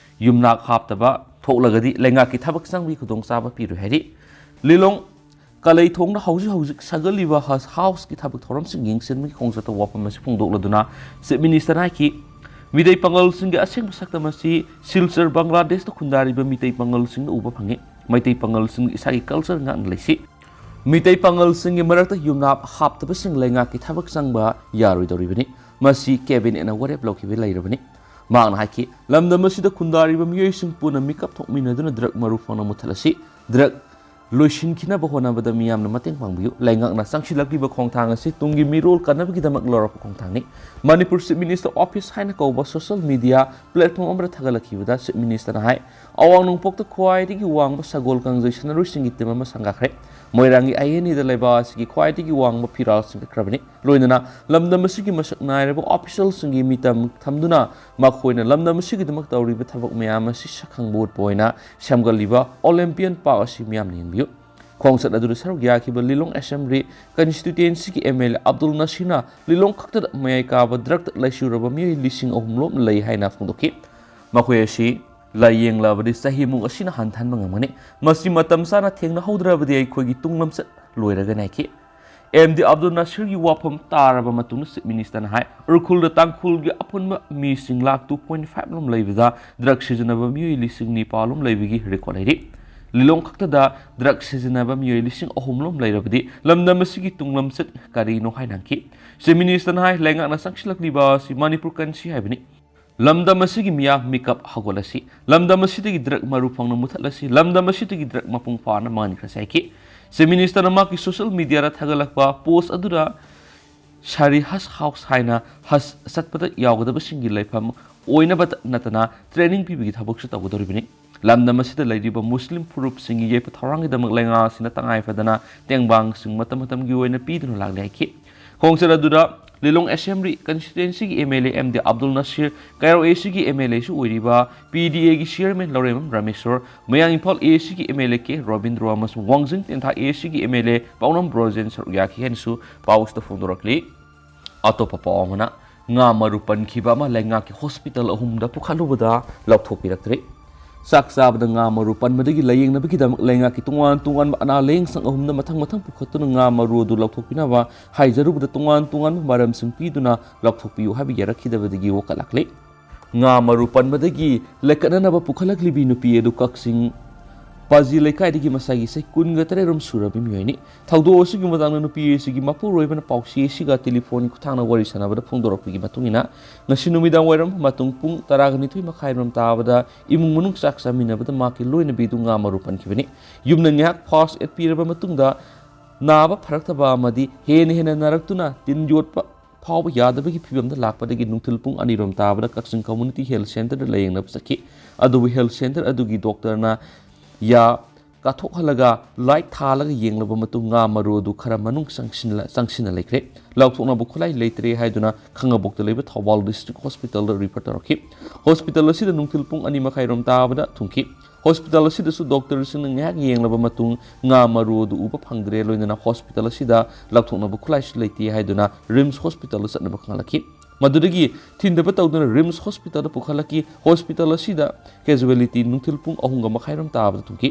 ꯌꯨꯝꯅꯥꯛ ꯍꯥꯞꯇꯕ ꯊꯣꯛꯂꯒꯗꯤ ꯂꯩꯉꯥꯛꯀꯤ ꯊꯕꯛ ꯆꯪꯕꯒꯤ ꯈꯨꯗꯣꯡꯆꯥꯕ ꯄꯤꯔꯣꯏ ꯍꯥꯏꯔꯤ꯫ ꯂꯤꯂꯣꯡ ꯀꯂꯩꯊꯣꯡꯗ ꯍꯧꯖꯤꯛ ꯍꯧꯖꯤꯛ ꯁꯥꯒꯠꯂꯤꯕ ꯍꯖ ꯍꯥꯎꯁꯀꯤ ꯊꯕꯛ ꯊꯧꯔꯝꯁꯤꯡ ꯌꯦꯡꯁꯤꯟꯕꯒꯤ ꯈꯣꯡꯆꯠꯇ ꯋꯥꯐꯝ ꯑꯁꯤ ꯐꯣꯡꯗꯣꯛꯂꯗꯨꯅ Chief Minister ꯍꯥꯏꯈꯤ, ꯃꯤꯇꯩ ꯄꯥꯉꯜꯁꯤꯡꯒꯤ ꯑꯁꯦꯡꯕ ꯁꯛꯇꯝ ꯑꯁꯤ ꯁꯤꯜꯆꯔ ꯕꯪꯒ꯭ꯂꯥꯗꯦꯁꯇ ꯈꯨꯟꯗꯥꯔꯤꯕ ꯃꯤꯇꯩ ꯄꯥꯉꯜꯁꯤꯡꯗ ꯎꯕ ꯐꯪꯉꯤ꯫ ꯃꯩꯇꯩ ꯄꯥꯉꯜꯁꯤꯡ ꯏꯁꯥꯒꯤ culture ꯉꯥꯛꯅ ꯂꯩꯁꯤ꯫ ꯃꯤꯇꯩ ꯄꯥꯉꯜꯁꯤꯡꯒꯤ ꯃꯔꯛꯇ ꯌꯨꯝꯅꯥꯛ ꯍꯥꯞꯇꯕꯁꯤꯡ ꯂꯩꯉꯥꯛꯀꯤ ꯊꯕꯛ ꯆꯪꯕ ꯌꯥꯔꯣꯏꯗꯧꯔꯤꯕꯅꯤ꯫ ꯃꯁꯤ Cabinetꯅ ꯋꯥꯔꯦꯞ ꯂꯧꯈꯤꯕ ꯂꯩꯔꯕꯅꯤ꯫ ꯃꯍꯥꯛꯅ ꯍꯥꯏꯈꯤ, ꯂꯝꯗꯝ ꯑꯁꯤꯗ ꯈꯨꯟꯗꯥꯔꯤꯕ ꯃꯤꯑꯣꯏꯁꯤꯡ ꯄꯨꯟꯅ ꯃꯤꯀꯞ ꯊꯣꯛꯃꯤꯟꯅꯗꯨꯅ drug ꯃꯔꯨ ꯐꯪꯅ ꯃꯨꯠꯊꯠꯂꯁꯤ꯫ Drug ꯂꯣꯏꯁꯤꯟꯈꯤꯅꯕ ꯍꯣꯠꯅꯕꯗ ꯃꯤꯌꯥꯝꯅ ꯃꯇꯦꯡ ꯄꯥꯡꯕꯤꯌꯨ꯫ ꯂꯩꯉꯥꯛꯅ ꯆꯪꯁꯤꯜꯂꯛꯂꯤꯕ ꯈꯣꯡꯊꯥꯡ ꯑꯁꯤ ꯇꯨꯡꯒꯤ ꯃꯤꯔꯣꯜ ꯀꯟꯅꯕꯒꯤꯗꯃꯛ ꯂꯧꯔꯛꯄ ꯈꯣꯡꯊꯥꯡꯅꯤ꯫ ꯃꯅꯤꯄꯨꯔ Chief Minister Office ꯍꯥꯏꯅ ꯀꯧꯕ social media platform ꯑꯃꯗ ꯊꯥꯒꯠꯂꯛꯈꯤꯕꯗ Chief Ministerꯅ ꯍꯥꯏ, ꯑꯋꯥꯡ ꯅꯣꯡꯄꯣꯛꯇ ꯈ꯭ꯋꯥꯏꯗꯒꯤ ꯋꯥꯡꯕ ꯁꯒꯣꯜ ꯀꯥꯡꯖꯩ ꯁꯥꯟꯅꯔꯣꯏꯁꯤꯡꯒꯤ team ꯑꯃ ꯁꯪꯒꯥꯈ꯭ꯔꯦ꯫ ꯃꯣꯏꯔꯥꯡꯒꯤ INAꯗ ꯂꯩꯕꯥꯛ ꯑꯁꯤꯒꯤ ꯈ꯭ꯋꯥꯏꯗꯒꯤ ꯋꯥꯡꯕ ꯐꯤꯔꯥꯜ ꯆꯤꯡꯈꯠꯈ꯭ꯔꯕꯅꯤ꯫ ꯂꯣꯏꯅꯅ ꯂꯝꯗꯝ ꯑꯁꯤꯒꯤ ꯃꯁꯛ ꯅꯥꯏꯔꯕ officialꯁꯤꯡꯒꯤ ꯃꯤꯇꯝ ꯊꯝꯗꯨꯅ ꯃꯈꯣꯏꯅ ꯂꯝꯗꯝ ꯑꯁꯤꯒꯤꯗꯃꯛ ꯇꯧꯔꯤꯕ ꯊꯕꯛ ꯃꯌꯥꯝ ꯑꯁꯤ ꯁꯛꯈꯪꯕ ꯎꯠꯄ ꯑꯣꯏꯅ ꯁꯦꯝꯒꯠꯂꯤꯕ Olympian Park ꯑꯁꯤ ꯃꯤꯌꯥꯝꯅ ꯌꯦꯡꯕꯤꯌꯨ꯫ ꯈꯣꯡꯆꯠ ꯑꯗꯨꯗ ꯁꯔꯨꯛ ꯌꯥꯈꯤꯕ ꯂꯤꯂꯣꯡ Assembly Constituencyꯒꯤ MLA ꯑꯕꯗꯨꯜ ꯅꯁꯤꯔꯅ ꯂꯤꯂꯣꯡ ꯈꯛꯇꯗ ꯃꯌꯥꯏ ꯀꯥꯕ drugꯇ ꯂꯩꯁꯤꯔꯕ ꯃꯤꯑꯣꯏ ꯂꯤꯁꯤꯡ ꯑꯍꯨꯝ ꯂꯣꯝ ꯂꯩ ꯍꯥꯏꯅ ꯐꯣꯡꯗꯣꯛꯈꯤ꯫ ꯃꯈꯣꯏ ꯑꯁꯤ ꯂꯥꯏꯌꯦꯡꯂꯕꯗꯤ ꯆꯍꯤꯃꯨꯛ ꯑꯁꯤꯅ ꯍꯟꯊꯍꯟꯕ ꯉꯝꯒꯅꯤ꯫ ꯃꯁꯤ ꯃꯇꯝ ꯆꯥꯅ ꯊꯦꯡꯅꯍꯧꯗ꯭ꯔꯕꯗꯤ ꯑꯩꯈꯣꯏꯒꯤ ꯇꯨꯡ ꯂꯝꯆꯠ ꯂꯣꯏꯔꯒꯅꯤ ꯍꯥꯏꯈꯤ꯫ MD ꯑꯕꯗꯨꯜ ꯅꯁꯤꯔꯒꯤ ꯋꯥꯐꯝ ꯇꯥꯔꯕ ꯃꯇꯨꯡꯗ Chief Ministerꯅ ꯍꯥꯏ, ꯎꯈ꯭ꯔꯨꯜꯗ ꯇꯥꯡꯈꯨꯜꯒꯤ ꯑꯄꯨꯟꯕ ꯃꯤꯁꯤꯡ ꯂꯥꯈ two point five ꯂꯣꯝ ꯂꯩꯕꯗ drug ꯁꯤꯖꯤꯟꯅꯕ ꯃꯤꯑꯣꯏ ꯂꯤꯁꯤꯡ ꯅꯤꯄꯥꯜ ꯂꯣꯝ ꯂꯩꯕꯒꯤ record ꯂꯩꯔꯤ꯫ ꯂꯤꯂꯣꯡ ꯈꯛꯇꯗ drug ꯁꯤꯖꯤꯟꯅꯕ ꯃꯤꯑꯣꯏ ꯂꯤꯁꯤꯡ ꯑꯍꯨꯝ ꯂꯣꯝ ꯂꯩꯔꯕꯗꯤ ꯂꯝꯗꯝ ꯑꯁꯤꯒꯤ ꯇꯨꯡ ꯂꯝꯆꯠ ꯀꯔꯤꯅꯣ ꯍꯥꯏꯅ ꯍꯪꯈꯤ꯫ Chief Ministerꯅ ꯍꯥꯏ, ꯂꯩꯉꯥꯛꯅ ꯆꯪꯁꯤꯜꯂꯛꯂꯤꯕ ꯑꯁꯤ ꯃꯅꯤꯄꯨꯔ ꯀꯟꯁꯤ ꯍꯥꯏꯕꯅꯤ꯫ ꯂꯝꯗꯝ ꯑꯁꯤꯒꯤ ꯃꯤꯌꯥꯝ ꯃꯤꯀꯞ ꯍꯧꯒꯠꯂꯁꯤ꯫ ꯂꯝꯗꯝ ꯑꯁꯤꯗꯒꯤ drug ꯃꯔꯨ ꯐꯪꯅ ꯃꯨꯊꯠꯂꯁꯤ꯫ ꯂꯝꯗꯝ ꯑꯁꯤꯗꯒꯤ drug ꯃꯄꯨꯡ ꯐꯥꯅ ꯃꯥꯡꯍꯟꯈ꯭ꯔꯁꯤ ꯍꯥꯏꯈꯤ꯫ Chief Ministerꯅ ꯃꯍꯥꯛꯀꯤ social mediaꯗ ꯊꯥꯒꯠꯂꯛꯄ post ꯑꯗꯨꯗ ꯁꯥꯔꯤ ꯍꯖ ꯍꯥꯎꯁ ꯍꯥꯏꯅ ꯍꯖ ꯆꯠꯄꯗ ꯌꯥꯎꯒꯗꯕꯁꯤꯡꯒꯤ ꯂꯩꯐꯝ ꯑꯣꯏꯅꯕꯇ ꯅꯠꯇꯅ training ꯄꯤꯕꯒꯤ ꯊꯕꯛꯁꯨ ꯇꯧꯒꯗꯧꯔꯤꯕꯅꯤ꯫ ꯂꯝꯗꯝ ꯑꯁꯤꯗ ꯂꯩꯔꯤꯕ ꯃꯨꯁꯂꯤꯝ ꯐꯨꯔꯨꯞꯁꯤꯡꯒꯤ ꯌꯦꯛꯄ ꯊꯧꯔꯥꯡꯒꯤꯗꯃꯛ ꯂꯩꯉꯥꯛ ꯑꯁꯤꯅ ꯇꯉꯥꯏ ꯐꯗꯅ ꯇꯦꯡꯕꯥꯡꯁꯤꯡ ꯃꯇꯝ ꯃꯇꯝꯒꯤ ꯑꯣꯏꯅ ꯄꯤꯗꯨꯅ ꯂꯥꯛꯂꯦ ꯍꯥꯏꯈꯤ꯫ ꯈꯣꯡꯆꯠ ꯑꯗꯨꯗ ꯂꯤꯂꯣꯡ ꯑꯦꯁꯦꯝꯕ꯭ꯂꯤ ꯀꯟꯁꯇꯤꯇ꯭ꯋꯦꯟꯁꯤꯒꯤ M L A M D Abdul Nasir, Keirao A ꯁꯤꯒꯤ ꯑꯦꯝ ꯑꯦꯜ ꯑꯦꯁꯨ ꯑꯣꯏꯔꯤꯕ ꯄꯤ ꯗꯤ ꯑꯦꯒꯤ ꯆꯤꯌꯔꯃꯦꯟ ꯂꯧꯔꯦꯝꯕꯝ ꯔꯥꯃꯦꯁꯣꯔ, ꯃꯌꯥꯡ ꯏꯝꯐꯥꯜ ꯑꯦ ꯁꯤꯒꯤ M L A K Robindro ꯑꯃꯁꯨꯡ ꯋꯥꯡꯖꯤꯡ ꯇꯦꯟꯊꯥ ꯑꯦ ꯁꯤꯒꯤ ꯑꯦꯝ ꯑꯦꯜ ꯑꯦ ꯄꯥꯎꯅꯝ ꯕ꯭ꯔꯣꯖꯦꯟ ꯁꯔꯨꯛ ꯌꯥꯈꯤ ꯍꯥꯏꯅꯁꯨ ꯄꯥꯎꯁꯤꯗ ꯐꯣꯡꯗꯣꯔꯛꯂꯤ꯫ ꯑꯇꯣꯞꯄ ꯄꯥꯎ ꯑꯃꯅ, ꯉꯥ ꯃꯔꯨ ꯄꯟꯈꯤꯕ ꯑꯃ ꯂꯩꯉꯥꯛꯀꯤ ꯍꯣꯁꯄꯤꯇꯥꯜ ꯑꯍꯨꯝꯗ ꯄꯨꯈꯠꯂꯨꯕꯗ ꯂꯧꯊꯣꯛꯄꯤꯔꯛꯇ꯭ꯔꯦ꯫ ꯆꯥꯛ ꯆꯥꯕꯗ ꯉꯥ ꯃꯔꯨ ꯄꯟꯕꯗꯒꯤ ꯂꯥꯌꯦꯡꯅꯕꯒꯤꯗꯃꯛ ꯂꯩꯉꯥꯛꯀꯤ ꯇꯣꯉꯥꯟ ꯇꯣꯉꯥꯟꯕ ꯑꯅꯥ ꯂꯥꯌꯦꯡ ꯁꯪ ꯑꯍꯨꯝꯗ ꯃꯊꯪ ꯃꯊꯪ ꯄꯨꯈꯠꯇꯨꯅ ꯉꯥ ꯃꯔꯨ ꯑꯗꯨ ꯂꯧꯊꯣꯛꯄꯤꯅꯕ ꯍꯥꯏꯖꯔꯨꯕꯗ ꯇꯣꯉꯥꯟ ꯇꯣꯉꯥꯟꯕ ꯃꯔꯝꯁꯤꯡ ꯄꯤꯗꯨꯅ ꯂꯧꯊꯣꯛꯄꯤꯌꯨ ꯍꯥꯏꯕ ꯌꯥꯔꯛꯈꯤꯗꯕꯗꯒꯤ ꯋꯥꯀꯠ ꯂꯥꯛꯂꯦ꯫ ꯉꯥ ꯃꯔꯨ ꯄꯟꯕꯗꯒꯤ ꯂꯩꯀꯠꯅꯅꯕ ꯄꯨꯈꯠꯂꯛꯂꯤꯕꯤ ꯅꯨꯄꯤ ꯑꯗꯨ ꯀꯛꯆꯤꯡ ꯄꯥꯖꯤ ꯂꯩꯀꯥꯏꯗꯒꯤ ꯃꯁꯥꯒꯤ ꯆꯍꯤ ꯀꯨꯟꯒ ꯇꯔꯦꯠ ꯔꯣꯝ ꯁꯨꯔꯕꯤ ꯃꯤꯑꯣꯏꯅꯤ꯫ ꯊꯧꯗꯣꯛ ꯑꯁꯤꯒꯤ ꯃꯇꯥꯡꯗ ꯅꯨꯄꯤ ꯑꯁꯤꯒꯤ ꯃꯄꯨꯔꯣꯏꯕꯅ ꯄꯥꯎꯆꯦ ꯑꯁꯤꯒ ꯇꯦꯂꯤꯐꯣꯟꯒꯤ ꯈꯨꯠꯊꯥꯡꯗ ꯋꯥꯔꯤ ꯁꯥꯟꯅꯕꯗ ꯐꯣꯡꯗꯣꯔꯛꯄꯒꯤ ꯃꯇꯨꯡ ꯏꯟꯅ, ꯉꯁꯤ ꯅꯨꯃꯤꯗꯥꯡ ꯋꯥꯏꯔꯝ ꯃꯇꯨꯡ ꯄꯨꯡ ꯇꯔꯥꯒ ꯅꯤꯊꯣꯏ ꯃꯈꯥꯏ ꯔꯣꯝ ꯇꯥꯕꯗ ꯏꯃꯨꯡ ꯃꯅꯨꯡ ꯆꯥꯛ ꯆꯥꯃꯤꯟꯅꯕꯗ ꯃꯍꯥꯛꯀꯤ ꯂꯣꯏꯅꯕꯤꯗꯨ ꯉꯥ ꯃꯔꯨ ꯄꯟꯈꯤꯕꯅꯤ꯫ ꯌꯨꯝꯅ ꯉꯥꯏꯍꯥꯛ ꯐꯥꯔꯁ ꯑꯦꯗ ꯄꯤꯔꯕ ꯃꯇꯨꯡꯗ, ꯅꯥꯕ ꯐꯔꯛꯇꯕ ꯑꯃꯗꯤ ꯍꯦꯟꯅ ꯍꯦꯟꯅ ꯅꯥꯔꯛꯇꯨꯅ ꯇꯤꯟ ꯌꯣꯠꯄ ꯐꯥꯎꯕ ꯌꯥꯗꯕꯒꯤ ꯐꯤꯕꯝꯗ ꯂꯥꯛꯄꯗꯒꯤ ꯅꯨꯡꯊꯤꯜ ꯄꯨꯡ ꯑꯅꯤ ꯔꯣꯝ ꯇꯥꯕꯗ ꯀꯛꯆꯤꯡ ꯀꯝꯃ꯭ꯌꯨꯅꯤꯇꯤ ꯍꯦꯜꯊ ꯁꯦꯟꯇꯔꯗ ꯂꯥꯌꯦꯡꯅꯕ ꯆꯠꯈꯤ꯫ ꯑꯗꯨꯕꯨ ꯍꯦꯜꯊ ꯁꯦꯟꯇꯔ ꯑꯗꯨꯒꯤ ꯗꯣꯛꯇꯔꯅ ꯌꯥ ꯀꯥꯊꯣꯛꯍꯜꯂꯒ ꯂꯥꯏꯠ ꯊꯥꯜꯂꯒ ꯌꯦꯡꯂꯕ ꯃꯇꯨꯡ ꯉꯥ ꯃꯔꯨ ꯑꯗꯨ ꯈꯔ ꯃꯅꯨꯡ ꯆꯪꯁꯤꯟꯂ-, ꯆꯪꯁꯤꯟꯅ ꯂꯩꯈ꯭ꯔꯦ꯫ ꯂꯧꯊꯣꯛꯅꯕ ꯈꯨꯠꯂꯥꯏ ꯂꯩꯇ꯭ꯔꯦ ꯍꯥꯏꯗꯨꯅ ꯈꯥꯉꯕꯣꯛꯇ ꯂꯩꯕ ꯊꯧꯕꯥꯜ ꯗꯤꯁꯇ꯭ꯔꯤꯛ ꯍꯣꯁꯄꯤꯇꯥꯜꯗ ꯔꯤꯐꯔ ꯇꯧꯔꯛꯈꯤ꯫ ꯍꯣꯁꯄꯤꯇꯥꯜ ꯑꯁꯤꯗ ꯅꯨꯡꯊꯤꯜ ꯄꯨꯡ ꯑꯅꯤ ꯃꯈꯥꯏ ꯔꯣꯝ ꯇꯥꯕꯗ ꯊꯨꯡꯈꯤ꯫ ꯍꯣꯁꯄꯤꯇꯥꯜ ꯑꯁꯤꯗꯁꯨ ꯗꯣꯛꯇꯔꯁꯤꯡꯅ ꯉꯥꯏꯍꯥꯛ ꯌꯦꯡꯂꯕ ꯃꯇꯨꯡ ꯉꯥ ꯃꯔꯨ ꯑꯗꯨ ꯎꯕ ꯐꯪꯗ꯭ꯔꯦ, ꯂꯣꯏꯅꯅ ꯍꯣꯁꯄꯤꯇꯥꯜ ꯑꯁꯤꯗ ꯂꯧꯊꯣꯛꯅꯕ ꯈꯨꯠꯂꯥꯏꯁꯨ ꯂꯩꯇꯦ ꯍꯥꯏꯗꯨꯅ ꯔꯤꯝꯁ ꯍꯣꯁꯄꯤꯇꯥꯜꯗ ꯆꯠꯅꯕ ꯈꯪꯍꯜꯂꯛꯈꯤ꯫ ꯃꯗꯨꯗꯒꯤ ꯊꯤꯟꯊꯕ ꯇꯧꯗꯨꯅ ꯔꯤꯝꯁ ꯍꯣꯁꯄꯤꯇꯥꯜꯗ ꯄꯨꯈꯠꯂꯛꯈꯤ꯫ ꯍꯣꯁꯄꯤꯇꯥꯜ ꯑꯁꯤꯗ ꯀꯦꯖꯨꯋꯦꯂꯤꯇꯤ ꯅꯨꯡꯊꯤꯜ ꯄꯨꯡ ꯑꯍꯨꯝꯒ ꯃꯈꯥꯏ ꯔꯣꯝ ꯇꯥꯕꯗ ꯊꯨꯡꯈꯤ꯫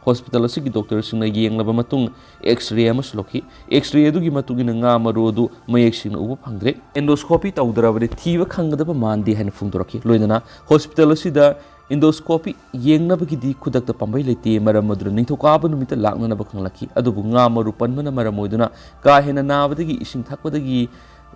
ꯍꯣꯁꯄꯤꯇꯥꯜ ꯑꯁꯤꯒꯤ ꯗꯣꯛꯇꯔꯁꯤꯡꯅ ꯌꯦꯡꯂꯕ ꯃꯇꯨꯡ ꯑꯦꯛꯁ ꯔꯦ ꯑꯃꯁꯨ ꯂꯧꯈꯤ꯫ ꯑꯦꯛꯁ ꯔꯦ ꯑꯗꯨꯒꯤ ꯃꯇꯨꯡ ꯏꯟꯅ ꯉꯥ ꯃꯔꯨ ꯑꯗꯨ ꯃꯌꯦꯛ ꯁꯦꯡꯅ ꯎꯕ ꯐꯪꯗ꯭ꯔꯦ꯫ ꯑꯦꯟꯗꯣꯁꯀꯣꯄꯤ ꯇꯧꯗ꯭ꯔꯕꯗꯤ ꯊꯤꯕ ꯈꯪꯒꯗꯕ ꯃꯥꯟꯗꯦ ꯍꯥꯏꯅ ꯐꯣꯡꯗꯣꯔꯛꯈꯤ꯫ ꯂꯣꯏꯅꯅ ꯍꯣꯁꯄꯤꯇꯥꯜ ꯑꯁꯤꯗ ꯑꯦꯟꯗꯣꯁꯀꯣꯄꯤ ꯌꯦꯡꯅꯕꯒꯤꯗꯤ ꯈꯨꯗꯛꯇ ꯄꯥꯝꯕꯩ ꯂꯩꯇꯦ, ꯃꯔꯝ ꯑꯗꯨꯅ ꯅꯤꯡꯊꯧꯀꯥꯕ ꯅꯨꯃꯤꯠꯇ ꯂꯥꯛꯅꯅꯕ ꯈꯪꯂꯛꯈꯤ꯫ ꯑꯗꯨꯕꯨ ꯉꯥ ꯃꯔꯨ ꯄꯟꯕꯅ ꯃꯔꯝ ꯑꯣꯏꯗꯨꯅ ꯀꯥ ꯍꯦꯟꯅ ꯅꯥꯕꯗꯒꯤ ꯏꯁꯤꯡ ꯊꯛꯄꯗꯒꯤ,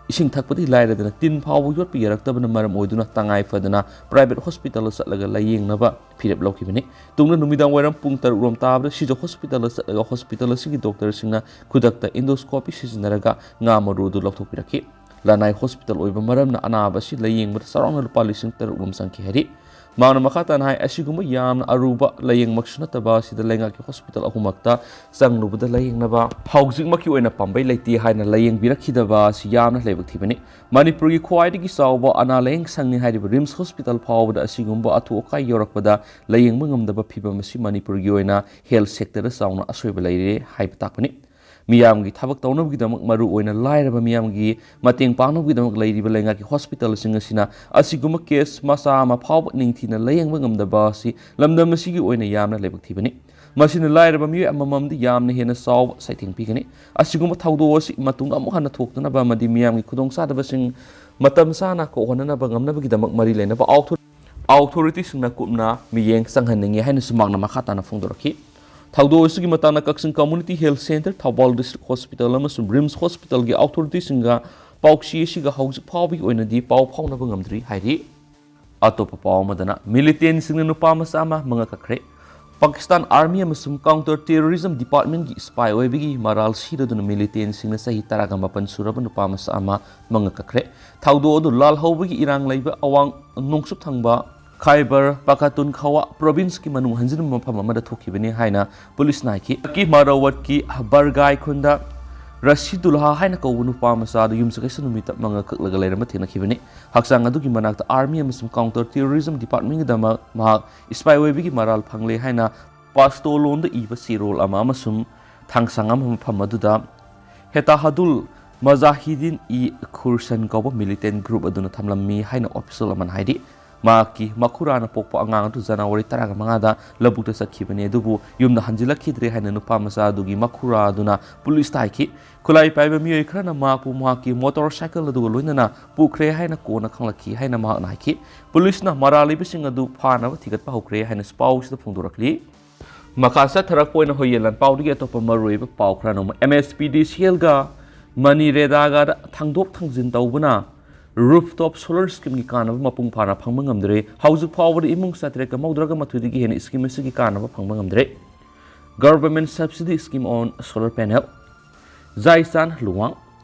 ꯏꯁꯤꯡ ꯊꯛꯄꯗꯒꯤ ꯂꯥꯏꯔꯗꯅ ꯇꯤꯟ ꯐꯥꯎꯕ ꯌꯣꯠꯄ ꯌꯥꯔꯛꯇꯕꯅ ꯃꯔꯝ ꯑꯣꯏꯗꯨꯅ ꯇꯉꯥꯏ ꯐꯗꯅ ꯄ꯭ꯔꯥꯏꯚꯦꯠ ꯍꯣꯁꯄꯤꯇꯥꯜꯗ ꯆꯠꯂꯒ ꯂꯥꯌꯦꯡꯅꯕ ꯐꯤꯔꯦꯞ ꯂꯧꯈꯤꯕꯅꯤ꯫ ꯇꯨꯡꯗ ꯅꯨꯃꯤꯗꯥꯡ ꯋꯥꯏꯔꯝ ꯄꯨꯡ ꯇꯔꯨꯛ ꯔꯣꯝ ꯇꯥꯕꯗ ꯁꯤꯖ ꯍꯣꯁꯄꯤꯇꯥꯜꯗ ꯆꯠꯂꯒ ꯍꯣꯁꯄꯤꯇꯥꯜ ꯑꯁꯤꯒꯤ ꯗꯣꯛꯇꯔꯁꯤꯡꯅ ꯈꯨꯗꯛꯇ ꯑꯦꯟꯗꯣꯁꯀꯣꯄꯤ ꯁꯤꯖꯤꯟꯅꯔꯒ ꯉꯥ ꯃꯔꯨ ꯑꯗꯨ ꯂꯧꯊꯣꯛꯄꯤꯔꯛꯈꯤ꯫ ꯂꯅꯥꯏ ꯍꯣꯁꯄꯤꯇꯥꯜ ꯑꯣꯏꯕ ꯃꯔꯝꯅ ꯑꯅꯥꯕ ꯑꯁꯤ ꯂꯥꯌꯦꯡꯕꯗ ꯆꯥꯎꯔꯥꯛꯅ ꯂꯨꯄꯥ ꯂꯤꯁꯤꯡ ꯇꯔꯨꯛ ꯔꯣꯝ ꯆꯪꯈꯤ ꯍꯥꯏꯔꯤ꯫ ꯃꯍꯥꯛꯅ ꯃꯈꯥ ꯇꯥꯅ ꯍꯥꯏ, ꯑꯁꯤꯒꯨꯝꯕ ꯌꯥꯝꯅ ꯑꯔꯨꯕ ꯂꯥꯏꯌꯦꯡꯃꯛꯁꯨ ꯅꯠꯇꯕ ꯑꯁꯤꯗ ꯂꯩꯉꯥꯛꯀꯤ ꯍꯣꯁꯄꯤꯇꯥꯜ ꯑꯍꯨꯝꯃꯛꯇ ꯆꯪꯂꯨꯕꯗ ꯂꯥꯏꯌꯦꯡꯅꯕ ꯍꯧꯖꯤꯛꯃꯛꯀꯤ ꯑꯣꯏꯅ ꯄꯥꯝꯕꯩ ꯂꯩꯇꯦ ꯍꯥꯏꯅ ꯂꯥꯏꯌꯦꯡꯕꯤꯔꯛꯈꯤꯗꯕ ꯑꯁꯤ ꯌꯥꯝꯅ ꯂꯥꯏꯕꯛ ꯊꯤꯕꯅꯤ꯫ ꯃꯅꯤꯄꯨꯔꯒꯤ ꯈ꯭ꯋꯥꯏꯗꯒꯤ ꯆꯥꯎꯕ ꯑꯅꯥ ꯂꯥꯏꯌꯦꯡ ꯁꯪꯅꯤ ꯍꯥꯏꯔꯤꯕ ꯔꯤꯝꯁ ꯍꯣꯁꯄꯤꯇꯥꯜ ꯐꯥꯎꯕꯗ ꯑꯁꯤꯒꯨꯝꯕ ꯑꯊꯨ ꯑꯀꯥꯏ ꯌꯧꯔꯛꯄꯗ ꯂꯥꯏꯌꯦꯡꯕ ꯉꯝꯗꯕ ꯐꯤꯕꯝ ꯑꯁꯤ ꯃꯅꯤꯄꯨꯔꯒꯤ ꯑꯣꯏꯅ ꯍꯦꯜꯊ ꯁꯦꯛꯇꯔꯗ ꯆꯥꯎꯅ ꯑꯁꯣꯏꯕ ꯂꯩꯔꯦ ꯍꯥꯏꯕ ꯇꯥꯛꯄꯅꯤ꯫ ꯃꯤꯌꯥꯝꯒꯤ ꯊꯕꯛ ꯇꯧꯅꯕꯒꯤꯗꯃꯛ, ꯃꯔꯨꯑꯣꯏꯅ ꯂꯥꯏꯔꯕ ꯃꯤꯌꯥꯝꯒꯤ ꯃꯇꯦꯡ ꯄꯥꯡꯅꯕꯒꯤꯗꯃꯛ ꯂꯩꯔꯤꯕ ꯂꯩꯉꯥꯛꯀꯤ ꯍꯣꯁꯄꯤꯇꯥꯜꯁꯤꯡ ꯑꯁꯤꯅ ꯑꯁꯤꯒꯨꯝꯕ ꯀꯦꯁ ꯃꯆꯥ ꯑꯃ ꯐꯥꯎꯕ ꯅꯤꯡꯊꯤꯅ ꯂꯥꯌꯦꯡꯕ ꯉꯝꯗꯕ ꯑꯁꯤ ꯂꯝꯗꯝ ꯑꯁꯤꯒꯤ ꯑꯣꯏꯅ ꯌꯥꯝꯅ ꯂꯥꯏꯕꯛ ꯊꯤꯕꯅꯤ꯫ ꯃꯁꯤꯅ ꯂꯥꯏꯔꯕ ꯃꯤꯑꯣꯏ ꯑꯃꯃꯝꯗ ꯌꯥꯝꯅ ꯍꯦꯟꯅ ꯆꯥꯎꯕ ꯆꯩꯊꯦꯡ ꯄꯤꯒꯅꯤ꯫ ꯑꯁꯤꯒꯨꯝꯕ ꯊꯧꯗꯣꯛ ꯑꯁꯤ ꯃꯇꯨꯡꯗ ꯑꯃꯨꯛ ꯍꯟꯅ ꯊꯣꯛꯇꯅꯕ ꯑꯃꯗꯤ ꯃꯤꯌꯥꯝꯒꯤ ꯈꯨꯗꯣꯡꯆꯥꯗꯕꯁꯤꯡ ꯃꯇꯝ ꯆꯥꯅ ꯀꯣꯛꯍꯟꯅꯅꯕ ꯉꯝꯅꯕꯒꯤꯗꯃꯛ ꯃꯔꯤ ꯂꯩꯅꯕ ꯑꯣꯊꯣꯔꯤꯇꯤꯁꯤꯡꯅ ꯀꯨꯞꯅ ꯃꯤꯠꯌꯦꯡ ꯆꯪꯍꯟꯅꯤꯡꯏ ꯍꯥꯏꯅꯁꯨ ꯃꯍꯥꯛꯅ ꯃꯈꯥ ꯇꯥꯅ ꯐꯣꯡꯗꯣꯔꯛꯈꯤ꯫ ꯊꯧꯗꯣꯛ ꯑꯁꯤꯒꯤ ꯃꯇꯥꯡꯗ ꯀꯛꯆꯤꯡ community health centre, Thoubal district hospital ꯑꯃꯁꯨꯡ ꯔꯤꯝꯁ ꯍꯣꯁꯄꯤꯇꯥꯜꯒꯤ ꯑꯣꯊꯣꯔꯤꯇꯤꯁꯤꯡꯒ ꯄꯥꯎꯆꯦ ꯑꯁꯤꯒ ꯍꯧꯖꯤꯛ ꯐꯥꯎꯕꯒꯤ ꯑꯣꯏꯅꯗꯤ ꯄꯥꯎ ꯐꯥꯎꯅꯕ ꯉꯝꯗ꯭ꯔꯤ ꯍꯥꯏꯔꯤ꯫ ꯑꯇꯣꯞꯄ ꯄꯥꯎ ꯑꯃꯗꯅ, ꯃꯤꯂꯤꯇꯦꯟꯁꯤꯡꯅ ꯅꯨꯄꯥ ꯃꯆꯥ ꯑꯃ ꯃꯉꯛ ꯀꯛꯈ꯭ꯔꯦ꯫ ꯄꯥꯀꯤꯁꯇꯥꯟ ꯑꯥꯔꯃꯤ ꯑꯃꯁꯨꯡ ꯀꯥꯎꯟꯇꯔ ꯇꯦꯔꯣꯔꯤꯖꯝ ꯗꯤꯄꯥꯔꯠꯃꯦꯟꯒꯤ ꯁ꯭ꯄꯥꯏ ꯑꯣꯏꯕꯒꯤ ꯃꯔꯥꯜ ꯁꯤꯔꯗꯨꯅ ꯃꯤꯂꯤꯇꯦꯟꯁꯤꯡꯅ ꯆꯍꯤ ꯇꯔꯥꯒ ꯃꯥꯄꯟ ꯁꯨꯔꯕ ꯅꯨꯄꯥ ꯃꯆꯥ ꯑꯃ ꯃꯉꯛ ꯀꯛꯈ꯭ꯔꯦ꯫ ꯊꯧꯗꯣꯛ ꯑꯗꯨ ꯂꯥꯜꯍꯧꯕꯒꯤ ꯏꯔꯥꯡ ꯂꯩꯕ ꯑꯋꯥꯡ ꯅꯣꯡꯆꯨꯞ ꯊꯪꯕ ꯈꯥꯏꯕꯔ ꯄꯥꯈꯇꯨꯟꯈꯋꯥ ꯄ꯭ꯔꯣꯚꯤꯟꯁꯀꯤ ꯃꯅꯨꯡ ꯍꯟꯖꯤꯟꯕ ꯃꯐꯝ ꯑꯃꯗ ꯊꯣꯛꯈꯤꯕꯅꯤ ꯍꯥꯏꯅ ꯄꯨꯂꯤꯁꯅ ꯍꯥꯏꯈꯤ꯫ ꯃꯥꯔꯥꯋꯠꯀꯤ ꯕꯔꯒꯥꯏ ꯈꯨꯟꯗ ꯔꯁꯤꯗꯨꯜꯍꯥ ꯍꯥꯏꯅ ꯀꯧꯕ ꯅꯨꯄꯥ ꯃꯆꯥ ꯑꯗꯨ ꯌꯨꯝꯁꯀꯩꯁ ꯅꯨꯃꯤꯠꯇ ꯃꯉꯛ ꯀꯛꯂꯒ ꯂꯩꯔꯝꯕ ꯊꯦꯡꯅꯈꯤꯕꯅꯤ꯫ ꯍꯛꯆꯥꯡ ꯑꯗꯨꯒꯤ ꯃꯅꯥꯛꯇ ꯑꯥꯔꯃꯤ ꯑꯃꯁꯨꯡ ꯀꯥꯎꯟꯇꯔ ꯇꯦꯔꯣꯔꯤꯖꯝ ꯗꯤꯄꯥꯔꯠꯃꯦꯟꯒꯤꯗꯃꯛ ꯃꯍꯥꯛ ꯁ꯭ꯄꯥꯏ ꯑꯣꯏꯕꯒꯤ ꯃꯔꯥꯜ ꯐꯪꯂꯦ ꯍꯥꯏꯅ ꯄꯥꯁꯇꯣ ꯂꯣꯟꯗ ꯏꯕ ꯆꯦꯔꯣꯜ ꯑꯃ ꯑꯃꯁꯨꯡ ꯊꯥꯡꯁꯥꯡ ꯑꯃ ꯃꯐꯝ ꯑꯗꯨꯗ ꯍꯦꯇꯥꯍꯗꯨꯜ ꯃꯖꯥꯍꯤꯗꯤꯟ ꯏ ꯈꯨꯔꯁꯟ ꯀꯧꯕ ꯃꯤꯂꯤꯇꯦꯟ ꯒ꯭ꯔꯨꯞ ꯑꯗꯨꯅ ꯊꯝꯂꯝꯃꯤ ꯍꯥꯏꯅ ꯑꯣꯐꯤꯁꯤꯌꯦꯜ ꯑꯃꯅ ꯍꯥꯏꯔꯤ꯫ ꯃꯍꯥꯛꯀꯤ ꯃꯈꯨꯔꯥꯅ ꯄꯣꯛꯄ ꯑꯉꯥꯡ ꯑꯗꯨ ꯖꯅꯋꯥꯔꯤ ꯇꯔꯥꯒ ꯃꯉꯥꯗ ꯂꯧꯕꯨꯛꯇ ꯆꯠꯈꯤꯕꯅꯤ, ꯑꯗꯨꯕꯨ ꯌꯨꯝꯗ ꯍꯟꯖꯤꯜꯂꯛꯈꯤꯗ꯭ꯔꯦ ꯍꯥꯏꯅ ꯅꯨꯄꯥ ꯃꯆꯥ ꯑꯗꯨꯒꯤ ꯃꯈꯨꯔꯥ ꯑꯗꯨꯅ ꯄꯨꯂꯤꯁꯇ ꯍꯥꯏꯈꯤ꯫ ꯈꯨꯠꯂꯥꯏ ꯄꯥꯏꯕ ꯃꯤꯑꯣꯏ ꯈꯔꯅ ꯃꯍꯥꯛꯄꯨ ꯃꯍꯥꯛꯀꯤ ꯃꯣꯇꯣꯔ ꯁꯥꯏꯀꯜ ꯑꯗꯨꯒ ꯂꯣꯏꯅꯅ ꯄꯨꯈ꯭ꯔꯦ ꯍꯥꯏꯅ ꯀꯣꯟꯅ ꯈꯪꯂꯛꯈꯤ ꯍꯥꯏꯅ ꯃꯍꯥꯛꯅ ꯍꯥꯏꯈꯤ꯫ ꯄꯨꯂꯤꯁꯅ ꯃꯔꯥꯜ ꯂꯩꯕꯁꯤꯡ ꯑꯗꯨ ꯐꯥꯅꯕ ꯊꯤꯒꯠꯄ ꯍꯧꯈ꯭ꯔꯦ ꯍꯥꯏꯅ ꯄꯥꯎꯁꯤꯗ ꯐꯣꯡꯗꯣꯔꯛꯂꯤ꯫ ꯃꯈꯥ ꯆꯠꯊꯔꯛꯄ ꯑꯣꯏꯅ ꯍꯣꯌꯦꯟ ꯂꯥꯟꯄꯥꯎꯗꯒꯤ ꯑꯇꯣꯞꯄ ꯃꯔꯨꯑꯣꯏꯕ ꯄꯥꯎ ꯈꯔ ꯅꯣꯡꯃ ꯑꯦꯝ ꯑꯦꯁ ꯄꯤ ꯗꯤ ꯁꯤ ꯑꯦꯜꯒ ꯃꯅꯤꯔꯦꯗꯥꯒꯗ ꯊꯥꯡꯗꯣꯛ ꯊꯥꯡꯖꯤꯟ ꯇꯧꯕꯅ ꯔꯨꯐ ꯇꯣꯞ ꯁꯣꯂꯔ ꯁ꯭ꯀꯤꯝꯒꯤ ꯀꯥꯟꯅꯕ ꯃꯄꯨꯡ ꯐꯥꯅ ꯐꯪꯕ ꯉꯝꯗ꯭ꯔꯦ꯫ ꯍꯧꯖꯤꯛ ꯐꯥꯎꯕꯗ ꯏꯃꯨꯡ ꯆꯥꯇ꯭ꯔꯦꯠꯀ ꯃꯧꯗ꯭ꯔꯥꯒ ꯃꯥꯊꯣꯏꯗꯒꯤ ꯍꯦꯟꯅ ꯁ꯭ꯀꯤꯝ ꯑꯁꯤꯒꯤ ꯀꯥꯟꯅꯕ ꯐꯪꯕ ꯉꯝꯗ꯭ꯔꯦ꯫ Government subsidy scheme on solar panel. ꯖꯥꯏꯁꯥꯟ Luwang.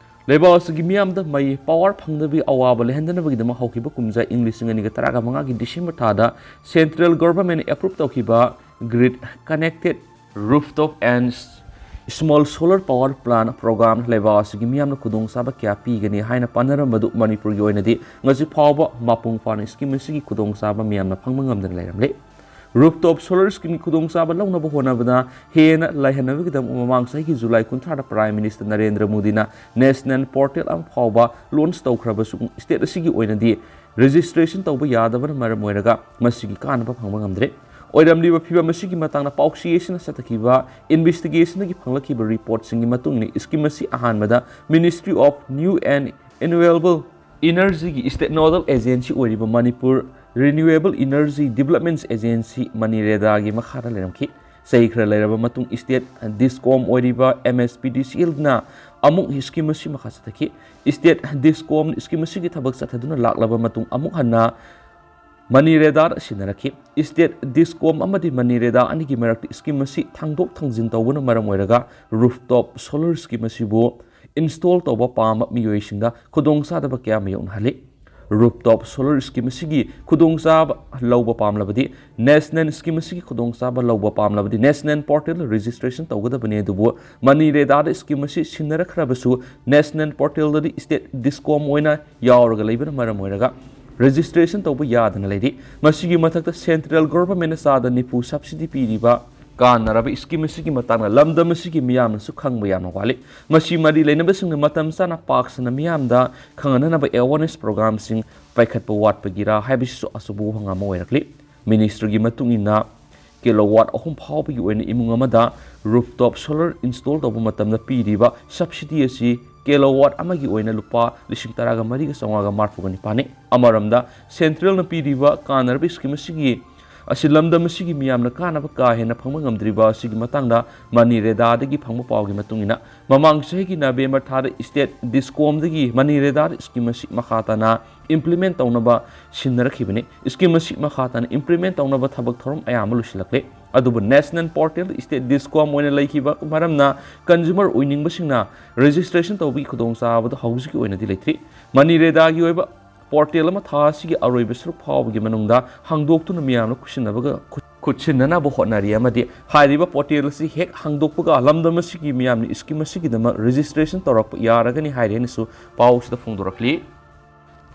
ꯂꯩꯕꯥꯛ ꯑꯁꯤꯒꯤ ꯃꯤꯌꯥꯝꯗ ꯃꯩ ꯄꯥꯋꯔ ꯐꯪꯗꯕꯒꯤ ꯑꯋꯥꯕ ꯂꯩꯍꯟꯗꯅꯕꯒꯤꯗꯃꯛ ꯍꯧꯈꯤꯕ ꯀꯨꯝꯖꯥ ꯏꯪ ꯂꯤꯁꯤꯡ ꯑꯅꯤꯒ ꯇꯔꯥꯃꯉꯥꯒꯤ ꯗꯤꯁꯦꯝꯕꯔ ꯊꯥꯗ ꯁꯦꯟꯇ꯭ꯔꯦꯜ ꯒꯚꯔꯟꯃꯦꯟꯠꯅ ꯑꯦꯄ꯭ꯔꯨꯞ ꯇꯧꯈꯤꯕ grid connected rooftop and small solar power plant programme ꯂꯩꯕꯥꯛ ꯑꯁꯤꯒꯤ ꯃꯤꯌꯥꯝꯅ ꯈꯨꯗꯣꯡꯆꯥꯕ ꯀꯌꯥ ꯄꯤꯒꯅꯤ ꯍꯥꯏꯅ ꯄꯥꯅꯔꯝꯕꯗꯨ ꯃꯅꯤꯄꯨꯔꯒꯤ ꯑꯣꯏꯅꯗꯤ ꯉꯁꯤ ꯐꯥꯎꯕ ꯃꯄꯨꯡ ꯐꯥꯅ ꯁ꯭ꯀꯤꯝ ꯑꯁꯤꯒꯤ ꯈꯨꯗꯣꯡꯆꯥꯕ ꯃꯤꯌꯥꯝꯅ ꯐꯪꯕ ꯉꯝꯗꯅ ꯂꯩꯔꯝꯂꯦ꯫ ꯔꯨꯐꯇꯣꯞ ꯁꯣꯂꯔ ꯁ꯭ꯀꯤꯝꯒꯤ ꯈꯨꯗꯣꯡꯆꯥꯕ ꯂꯧꯅꯕ ꯍꯣꯠꯅꯕꯗ ꯍꯦꯟꯅ ꯂꯥꯏꯍꯟꯅꯕꯒꯤꯗꯃꯛ ꯃꯃꯥꯡ ꯆꯍꯤꯒꯤ ꯖꯨꯂꯥꯏ ꯀꯨꯟꯊ꯭ꯔꯥꯗ ꯄ꯭ꯔꯥꯏꯝ ꯃꯤꯅꯤꯁꯇꯔ ꯅꯔꯦꯟꯗ꯭ꯔ ꯃꯣꯗꯤꯅ ꯅꯦꯁꯅꯦꯜ ꯄꯣꯔꯇꯦꯜ ꯑꯃ ꯐꯥꯎꯕ ꯂꯣꯟꯆ ꯇꯧꯈ꯭ꯔꯕꯁꯨ ꯁ꯭ꯇꯦꯠ ꯑꯁꯤꯒꯤ ꯑꯣꯏꯅꯗꯤ ꯔꯦꯖꯤꯁꯇ꯭ꯔꯦꯁꯟ ꯇꯧꯕ ꯌꯥꯗꯕꯅ ꯃꯔꯝ ꯑꯣꯏꯔꯒ ꯃꯁꯤꯒꯤ ꯀꯥꯟꯅꯕ ꯐꯪꯕ ꯉꯝꯗ꯭ꯔꯦ꯫ ꯑꯣꯏꯔꯝꯂꯤꯕ ꯐꯤꯚꯝ ꯑꯁꯤꯒꯤ ꯃꯇꯥꯡꯗ ꯄꯥꯎꯆꯦ ꯑꯁꯤꯅ ꯆꯠꯊꯈꯤꯕ ꯏꯟꯚꯦꯁꯇꯤꯒꯦꯁꯟꯗꯒꯤ ꯐꯪꯂꯛꯈꯤꯕ ꯔꯤꯄꯣꯔꯠꯁꯤꯡꯒꯤ ꯃꯇꯨꯡ ꯏꯟꯅ ꯁ꯭ꯀꯤꯝ ꯑꯁꯤ ꯑꯍꯥꯟꯕꯗ Ministry of New and Renewable Energyꯒꯤ ꯁ꯭ꯇꯦꯠ ꯅꯣꯗꯜ ꯑꯦꯖꯦꯟꯁꯤ ꯑꯣꯏꯔꯤꯕ Manipur renewable energy developments agency ꯃꯅꯤꯔꯦꯗꯥꯒꯤ ꯃꯈꯥꯗ ꯂꯩꯔꯝꯈꯤ꯫ ꯆꯍꯤ ꯈꯔ ꯂꯩꯔꯕ ꯃꯇꯨꯡ ꯁ꯭ꯇꯦꯠ ꯗꯤꯁꯀꯣꯝ ꯑꯣꯏꯔꯤꯕ ꯑꯦꯝ ꯑꯦꯁ ꯄꯤ ꯗꯤ ꯁꯤ ꯑꯦꯜꯅ ꯑꯃꯨꯛ ꯁ꯭ꯀꯤꯝ ꯑꯁꯤ ꯃꯈꯥ ꯆꯠꯊꯈꯤ꯫ ꯁ꯭ꯇꯦꯠ ꯗꯤꯁꯀꯣꯝ ꯁ꯭ꯀꯤꯝ ꯑꯁꯤꯒꯤ ꯊꯕꯛ ꯆꯠꯊꯗꯨꯅ ꯂꯥꯛꯂꯕ ꯃꯇꯨꯡ ꯑꯃꯨꯛ ꯍꯟꯅ ꯃꯅꯤꯔꯦꯗꯥꯗ ꯁꯤꯟꯅꯔꯛꯈꯤ꯫ ꯁ꯭ꯇꯦꯠ ꯗꯤꯁꯀꯣꯝ ꯑꯃꯗꯤ ꯃꯅꯤꯔꯦꯗꯥ ꯑꯅꯤꯒꯤ ꯃꯔꯛꯇ ꯁ꯭ꯀꯤꯝ ꯑꯁꯤ ꯊꯥꯡꯗꯣꯛ ꯊꯥꯡꯖꯤꯟ ꯇꯧꯕꯅ ꯃꯔꯝ ꯑꯣꯏꯔꯒ ꯔꯨꯐꯇꯣꯞ ꯁꯣꯂꯔ ꯁ꯭ꯀꯤꯝ ꯑꯁꯤꯕꯨ ꯏꯟꯁꯇꯣꯜ ꯇꯧꯕ ꯄꯥꯝꯕ ꯃꯤꯑꯣꯏꯁꯤꯡꯗ ꯈꯨꯗꯣꯡꯆꯥꯗꯕ ꯀꯌꯥ ꯃꯥꯌꯣꯛꯅꯍꯜꯂꯤ꯫ ꯔꯨꯐꯇꯣꯞ ꯁꯣꯂꯔ ꯁ꯭ꯀꯤꯝ ꯑꯁꯤꯒꯤ ꯈꯨꯗꯣꯡꯆꯥꯕ ꯂꯧꯕ ꯄꯥꯝꯂꯕꯗꯤ ꯅꯦꯁꯅꯦꯜ ꯁ꯭ꯀꯤꯝ ꯑꯁꯤꯒꯤ ꯈꯨꯗꯣꯡꯆꯥꯕ ꯂꯧꯕ ꯄꯥꯝꯂꯕꯗꯤ ꯅꯦꯁꯅꯦꯜ ꯄꯣꯔꯇꯦꯜꯗ ꯔꯦꯖꯤꯁꯇ꯭ꯔꯦꯁꯟ ꯇꯧꯒꯗꯕꯅꯤ꯫ ꯑꯗꯨꯕꯨ ꯃꯅꯤꯔꯦꯗꯥꯗ ꯁ꯭ꯀꯤꯝ ꯑꯁꯤ ꯁꯤꯟꯅꯔꯛꯈ꯭ꯔꯕꯁꯨ ꯅꯦꯁꯅꯦꯜ ꯄꯣꯔꯇꯦꯜꯗꯗꯤ ꯁ꯭ꯇꯦꯠ ꯗꯤꯁꯀꯣꯝ ꯑꯣꯏꯅ ꯌꯥꯎꯔꯒ ꯂꯩꯕꯅ ꯃꯔꯝ ꯑꯣꯏꯔꯒ ꯔꯦꯖꯤꯁꯇ꯭ꯔꯦꯁꯟ ꯇꯧꯕ ꯌꯥꯗꯅ ꯂꯩꯔꯤ꯫ ꯃꯁꯤꯒꯤ ꯃꯊꯛꯇ ꯁꯦꯟꯇ꯭ꯔꯦꯜ ꯒꯣꯚꯔꯟꯃꯦꯟꯠꯅ ꯆꯥꯗ ꯅꯤꯐꯨ ꯁꯕꯁꯤꯗꯤ ꯄꯤꯔꯤꯕ ꯀꯥꯟꯅꯔꯕ ꯁ꯭ꯀꯤꯝ ꯑꯁꯤꯒꯤ ꯃꯇꯥꯡꯗ ꯂꯝꯗꯝ ꯑꯁꯤꯒꯤ ꯃꯤꯌꯥꯝꯅꯁꯨ ꯈꯪꯕ ꯌꯥꯝꯅ ꯋꯥꯠꯂꯤ꯫ ꯃꯁꯤ ꯃꯔꯤ ꯂꯩꯅꯕꯁꯤꯡꯅ ꯃꯇꯝ ꯆꯥꯅ ꯄꯥꯛ ꯁꯟꯅ ꯃꯤꯌꯥꯝꯗ ꯈꯪꯍꯟꯅꯅꯕ ꯑꯦꯋꯥꯔꯅꯦꯁ ꯄ꯭ꯔꯣꯒ꯭ꯔꯥꯝꯁꯤꯡ ꯄꯥꯏꯈꯠꯄ ꯋꯥꯠꯄꯒꯤꯔꯥ ꯍꯥꯏꯕꯁꯤꯁꯨ ꯑꯆꯧꯕ ꯋꯥꯍꯪ ꯑꯃ ꯑꯣꯏꯔꯛꯂꯤ꯫ ꯃꯤꯅꯤꯁꯇꯔꯒꯤ ꯃꯇꯨꯡ ꯏꯟꯅ, ꯀꯤꯂꯣꯋꯥꯠ ꯑꯍꯨꯝ ꯐꯥꯎꯕꯒꯤ ꯑꯣꯏꯅ ꯏꯃꯨꯡ ꯑꯃꯗ ꯔꯨꯐꯇꯣꯞ ꯁꯣꯂꯔ ꯏꯟꯁꯇꯣꯜ ꯇꯧꯕ ꯃꯇꯝꯗ ꯄꯤꯔꯤꯕ ꯁꯕꯁꯤꯗꯤ ꯑꯁꯤ ꯀꯤꯂꯣꯋꯥꯠ ꯑꯃꯒꯤ ꯑꯣꯏꯅ ꯂꯨꯄꯥ ꯂꯤꯁꯤꯡ ꯇꯔꯥꯒ ꯃꯔꯤꯒ ꯆꯥꯝꯃꯉꯥꯒ ꯃꯔꯤꯐꯨꯒ ꯅꯤꯄꯥꯜꯅꯤ꯫ ꯑꯃꯔꯣꯝꯗ, ꯁꯦꯟꯇ꯭ꯔꯦꯜꯅ ꯄꯤꯔꯤꯕ ꯀꯥꯟꯅꯔꯕ ꯁ꯭ꯀꯤꯝ ꯑꯁꯤꯒꯤ ꯑꯁꯤ ꯂꯝꯗꯝ ꯑꯁꯤꯒꯤ ꯃꯤꯌꯥꯝꯅ ꯀꯥꯟꯅꯕ ꯀꯥ ꯍꯦꯟꯅ ꯐꯪꯕ ꯉꯝꯗ꯭ꯔꯤꯕ ꯑꯁꯤꯒꯤ ꯃꯇꯥꯡꯗ ꯃꯅꯤꯔꯦꯗꯥꯗꯒꯤ ꯐꯪꯕ ꯄꯥꯎꯒꯤ ꯃꯇꯨꯡ ꯏꯟꯅ, ꯃꯃꯥꯡ ꯆꯍꯤꯒꯤ ꯅꯕꯦꯝꯕꯔ ꯊꯥꯗ ꯁ꯭ꯇꯦꯠ ꯗꯤꯁꯀꯣꯝꯗꯒꯤ ꯃꯅꯤꯔꯦꯗꯥꯗ ꯁ꯭ꯀꯤꯝ ꯑꯁꯤ ꯃꯈꯥ ꯇꯥꯅ ꯏꯝꯄ꯭ꯂꯤꯃꯦꯟꯠ ꯇꯧꯅꯕ ꯁꯤꯟꯅꯔꯛꯈꯤꯕꯅꯤ꯫ ꯁ꯭ꯀꯤꯝ ꯑꯁꯤ ꯃꯈꯥ ꯇꯥꯅ ꯏꯝꯄ꯭ꯂꯤꯃꯦꯟꯠ ꯇꯧꯅꯕ ꯊꯕꯛ ꯊꯧꯔꯝ ꯑꯌꯥꯝꯕ ꯂꯣꯏꯁꯤꯜꯂꯛꯂꯦ꯫ ꯑꯗꯨꯕꯨ ꯅꯦꯁꯅꯦꯜ ꯄꯣꯔꯇꯦꯜꯗ ꯁ꯭ꯇꯦꯠ ꯗꯤꯁꯀ꯭ꯋꯥꯝ ꯑꯣꯏꯅ ꯂꯩꯈꯤꯕ ꯃꯔꯝꯅ ꯀꯟꯖꯨꯃꯔ ꯑꯣꯏꯅꯤꯡꯕꯁꯤꯡꯅ ꯔꯦꯖꯤꯁꯇ꯭ꯔꯦꯁꯟ ꯇꯧꯕꯒꯤ ꯈꯨꯗꯣꯡꯆꯥꯕꯗꯨ ꯍꯧꯖꯤꯛꯀꯤ ꯑꯣꯏꯅꯗꯤ ꯂꯩꯇ꯭ꯔꯤ꯫ ꯃꯅꯤꯔꯦꯗꯥꯒꯤ ꯑꯣꯏꯕ ꯄꯣꯔꯇꯦꯜ ꯑꯃ ꯊꯥ ꯑꯁꯤꯒꯤ ꯑꯔꯣꯏꯕ ꯁꯔꯨꯛ ꯐꯥꯎꯕꯒꯤ ꯃꯅꯨꯡꯗ ꯍꯥꯡꯗꯣꯛꯇꯨꯅ ꯃꯤꯌꯥꯝꯅ ꯈꯨꯠꯁꯤꯟꯅꯕꯒ ꯈꯨꯠꯁꯤꯟꯅꯅꯕ ꯍꯣꯠꯅꯔꯤ ꯑꯃꯗꯤ ꯍꯥꯏꯔꯤꯕ ꯄꯣꯔꯇꯦꯜ ꯑꯁꯤ ꯍꯦꯛ ꯍꯥꯡꯗꯣꯛꯄꯒ ꯂꯝꯗꯝ ꯑꯁꯤꯒꯤ ꯃꯤꯌꯥꯝꯅ ꯁ꯭ꯀꯤꯝ ꯑꯁꯤꯒꯤꯗꯃꯛ ꯔꯦꯖꯤꯁꯇ꯭ꯔꯦꯁꯟ ꯇꯧꯔꯛꯄ ꯌꯥꯔꯒꯅꯤ ꯍꯥꯏꯔꯦꯅꯁꯨ ꯄꯥꯎꯁꯤꯗ ꯐꯣꯡꯗꯣꯔꯛꯂꯤ꯫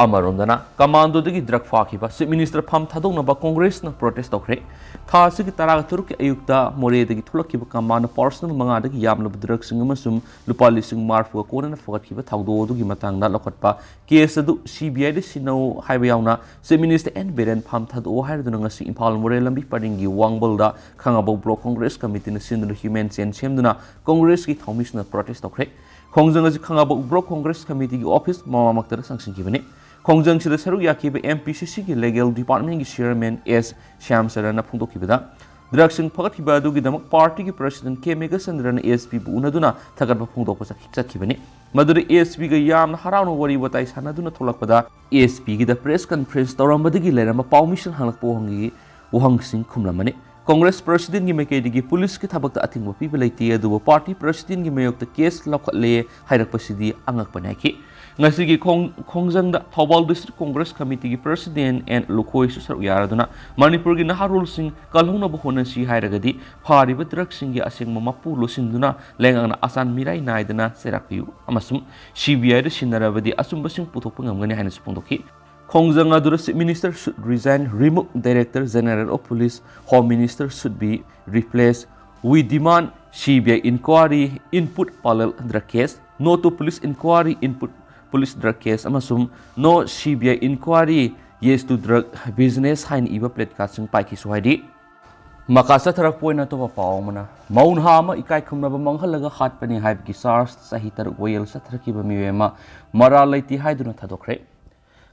ꯑꯃꯔꯣꯝꯗꯅ ꯀꯃꯥꯟꯗꯣꯗꯒꯤ ꯗ꯭ꯔꯒ ꯐꯥꯈꯤꯕ ꯆꯤꯐ ꯃꯤꯅꯤꯁꯇꯔ ꯐꯝ ꯊꯥꯗꯣꯛꯅꯕ ꯀꯣꯡꯒ꯭ꯔꯦꯁꯅ ꯄ꯭ꯔꯣꯇꯦꯁ ꯇꯧꯈ꯭ꯔꯦ꯫ ꯊꯥ ꯑꯁꯤꯒꯤ ꯇꯔꯥꯒ ꯇꯔꯨꯛꯀꯤ ꯑꯌꯨꯛꯇ ꯃꯣꯔꯦꯗꯒꯤ ꯊꯣꯛꯂꯛꯈꯤꯕ ꯀꯃꯥꯟꯗꯣ ꯄꯥꯔꯁꯅꯦꯜ ꯃꯉꯥꯗꯒꯤ ꯌꯥꯝꯂꯕ ꯗ꯭ꯔꯒꯁꯤꯡ ꯑꯃꯁꯨꯡ ꯂꯨꯄꯥ ꯂꯤꯁꯤꯡ ꯃꯔꯤꯐꯨꯒ ꯀꯣꯟꯅꯅ ꯐꯒꯠꯈꯤꯕ ꯊꯧꯗꯣꯛ ꯑꯗꯨꯒꯤ ꯃꯇꯥꯡꯗ ꯂꯧꯈꯠꯄ ꯀꯦꯁ ꯑꯗꯨ ꯁꯤ ꯕꯤ ꯑꯥꯏꯗ ꯁꯤꯟꯅꯧ ꯍꯥꯏꯕ ꯌꯥꯎꯅ ꯆꯤꯐ ꯃꯤꯅꯤꯁꯇꯔ ꯑꯦꯟ ꯕꯤꯔꯦꯟ ꯐꯝ ꯊꯥꯗꯣꯛꯑꯣ ꯍꯥꯏꯔꯗꯨꯅ ꯉꯁꯤ ꯏꯝꯐꯥꯜ ꯃꯣꯔꯦ ꯂꯝꯕꯤ ꯄꯔꯤꯡꯒꯤ ꯋꯥꯡꯕꯜꯗ ꯈꯥꯉꯕꯣꯛ ꯕ꯭ꯂꯣꯛ ꯀꯣꯡꯒ꯭ꯔꯦꯁ ꯀꯃꯤꯇꯤꯅ ꯁꯤꯟꯗꯨꯅ ꯍ꯭ꯌꯨꯃꯦꯟ ꯆꯦꯟ ꯁꯦꯝꯗꯨꯅ ꯀꯣꯡꯒ꯭ꯔꯦꯁꯀꯤ ꯊꯧꯃꯤꯁꯤꯡꯅ ꯄ꯭ꯔꯣꯇꯦꯁ ꯇꯧꯈ꯭ꯔꯦ꯫ ꯈꯣꯡꯖꯪ ꯑꯁꯤ ꯈꯥꯉꯕꯣꯛ ꯕ꯭ꯂꯣꯛ ꯀꯣꯡꯒ꯭ꯔꯦꯁ ꯀꯃꯤꯇꯤꯒꯤ ꯑꯣꯐꯤꯁ ꯃꯃꯥꯡꯃꯛꯇꯗ ꯆꯪꯁꯤꯟꯈꯤꯕꯅꯤ꯫ ꯈꯣꯡꯖꯪꯁꯤꯗ ꯁꯔꯨꯛ ꯌꯥꯈꯤꯕ ꯑꯦꯝ ꯄꯤ ꯁꯤ ꯁꯤꯒꯤ ꯂꯤꯒꯦꯜ ꯗꯤꯄꯥꯔꯠꯃꯦꯟꯒꯤ ꯆꯤꯌꯔꯃꯦꯟ ꯑꯦꯁ ꯁ꯭ꯌꯥꯝꯆꯔꯟꯅ ꯐꯣꯡꯗꯣꯛꯈꯤꯕꯗ, ꯗ꯭ꯔꯒꯁꯤꯡ ꯐꯒꯠꯈꯤꯕ ꯑꯗꯨꯒꯤꯗꯃꯛ ꯄꯥꯔꯇꯤꯒꯤ ꯄ꯭ꯔꯁꯤꯗꯦꯟ ꯀꯦ ꯃꯦꯘꯆꯟꯗ꯭ꯔꯅ ꯑꯦꯁ ꯄꯤꯕꯨ ꯎꯅꯗꯨꯅ ꯊꯥꯒꯠꯄ ꯐꯣꯡꯗꯣꯛꯄ ꯆꯠꯈꯤ-, ꯆꯠꯈꯤꯕꯅꯤ꯫ ꯃꯗꯨꯗ ꯑꯦꯁ ꯄꯤꯒ ꯌꯥꯝꯅ ꯍꯔꯥꯎꯅ ꯋꯥꯔꯤ ꯋꯥꯇꯥꯏ ꯁꯥꯟꯅꯗꯨꯅ ꯊꯣꯛꯂꯛꯄꯗ, ꯑꯦꯁ ꯄꯤꯒꯤꯗ ꯄ꯭ꯔꯦꯁ ꯀꯟꯐꯔꯦꯟꯁ ꯇꯧꯔꯝꯕꯗꯒꯤ ꯂꯩꯔꯝꯕ ꯄꯥꯎꯃꯤꯁꯤꯡ ꯍꯪꯂꯛꯄ ꯋꯥꯍꯪꯒꯤ ꯋꯥꯍꯪꯁꯤꯡ ꯈꯨꯝꯂꯝꯕꯅꯤ꯫ ꯀꯣꯡꯒ꯭ꯔꯦꯁ ꯄ꯭ꯔꯁꯤꯗꯦꯟꯒꯤ ꯃꯥꯏꯀꯩꯗꯒꯤ ꯄꯨꯂꯤꯁꯀꯤ ꯊꯕꯛꯇ ꯑꯊꯤꯡꯕ ꯄꯤꯕ ꯂꯩꯇꯦ, ꯑꯗꯨꯕꯨ ꯄꯥꯔꯇꯤ ꯄ꯭ꯔꯁꯤꯗꯦꯟꯒꯤ ꯃꯥꯌꯣꯛꯇ ꯀꯦꯁ ꯂꯧꯈꯠꯂꯦ ꯍꯥꯏꯔꯛꯄꯁꯤꯗꯤ ꯑꯉꯛꯄꯅꯤ ꯍꯥꯏꯈꯤ꯫ ꯉꯁꯤꯒꯤ ꯈꯣꯡ-, ꯈꯣꯡꯖꯪꯗ ꯊꯧꯕꯥꯜ ꯗꯤꯁꯇ꯭ꯔꯤꯛ ꯀꯣꯡꯒ꯭ꯔꯦꯁ ꯀꯃꯤꯇꯤꯒꯤ ꯄ꯭ꯔꯁꯤꯗꯦꯟ ꯑꯦꯟ ꯂꯨꯈꯣꯏꯁꯨ ꯁꯔꯨꯛ ꯌꯥꯔꯗꯨꯅ ꯃꯅꯤꯄꯨꯔꯒꯤ ꯅꯍꯥꯔꯣꯜꯁꯤꯡ ꯀꯜꯍꯧꯅꯕ ꯍꯣꯠꯅꯁꯤ ꯍꯥꯏꯔꯒꯗꯤ ꯐꯥꯔꯤꯕ ꯗ꯭ꯔꯒꯁꯤꯡꯒꯤ ꯑꯁꯦꯡꯕ ꯃꯄꯨ ꯂꯣꯠꯁꯤꯟꯗꯨꯅ ꯂꯩꯉꯥꯛꯅ ꯑꯆꯥꯟ ꯃꯤꯔꯥꯏ ꯅꯥꯏꯗꯅ ꯆꯩꯔꯥꯛꯄꯤꯌꯨ ꯑꯃꯁꯨꯡ ꯁꯤ ꯕꯤ ꯑꯥꯏꯗ ꯁꯤꯟꯅꯔꯕꯗꯤ ꯑꯆꯨꯝꯕꯁꯤꯡ ꯄꯨꯊꯣꯛꯄ ꯉꯝꯒꯅꯤ ꯍꯥꯏꯅꯁꯨ ꯐꯣꯡꯗꯣꯛꯈꯤ꯫ ꯈꯣꯡꯖꯪ ꯑꯗꯨꯗ Chief Minister should resign, remove Director General of Police, Home Minister should be replaced, we demand C B I inquiry, input parallel drug case, no to police inquiry, input police drug case ꯑꯃꯁꯨꯡ no C B I inquiry, yes to drug business ꯍꯥꯏꯅ ꯏꯕ placardꯁꯤꯡ ꯄꯥꯏꯈꯤꯁꯨ ꯍꯥꯏꯔꯤ꯫ ꯃꯈꯥ ꯆꯠꯊꯔꯛꯄ ꯑꯣꯏꯅ ꯑꯇꯣꯞꯄ ꯄꯥꯎ ꯑꯃꯅ, ꯃꯧ ꯅꯍꯥ ꯑꯃ ꯏꯀꯥꯏ ꯈꯨꯝꯅꯕ ꯃꯥꯡꯍꯜꯂꯒ ꯍꯥꯠꯄꯅꯤ ꯍꯥꯏꯕꯒꯤ ꯆꯥꯔꯖ ꯆꯍꯤ ꯇꯔꯨꯛ ꯋꯥꯌꯦꯜ ꯆꯠꯊꯔꯛꯈꯤꯕ ꯃꯤꯑꯣꯏ ꯑꯃ ꯃꯔꯥꯜ ꯂꯩꯇꯦ ꯍꯥꯏꯗꯨꯅ ꯊꯥꯗꯣꯛꯈ꯭ꯔꯦ꯫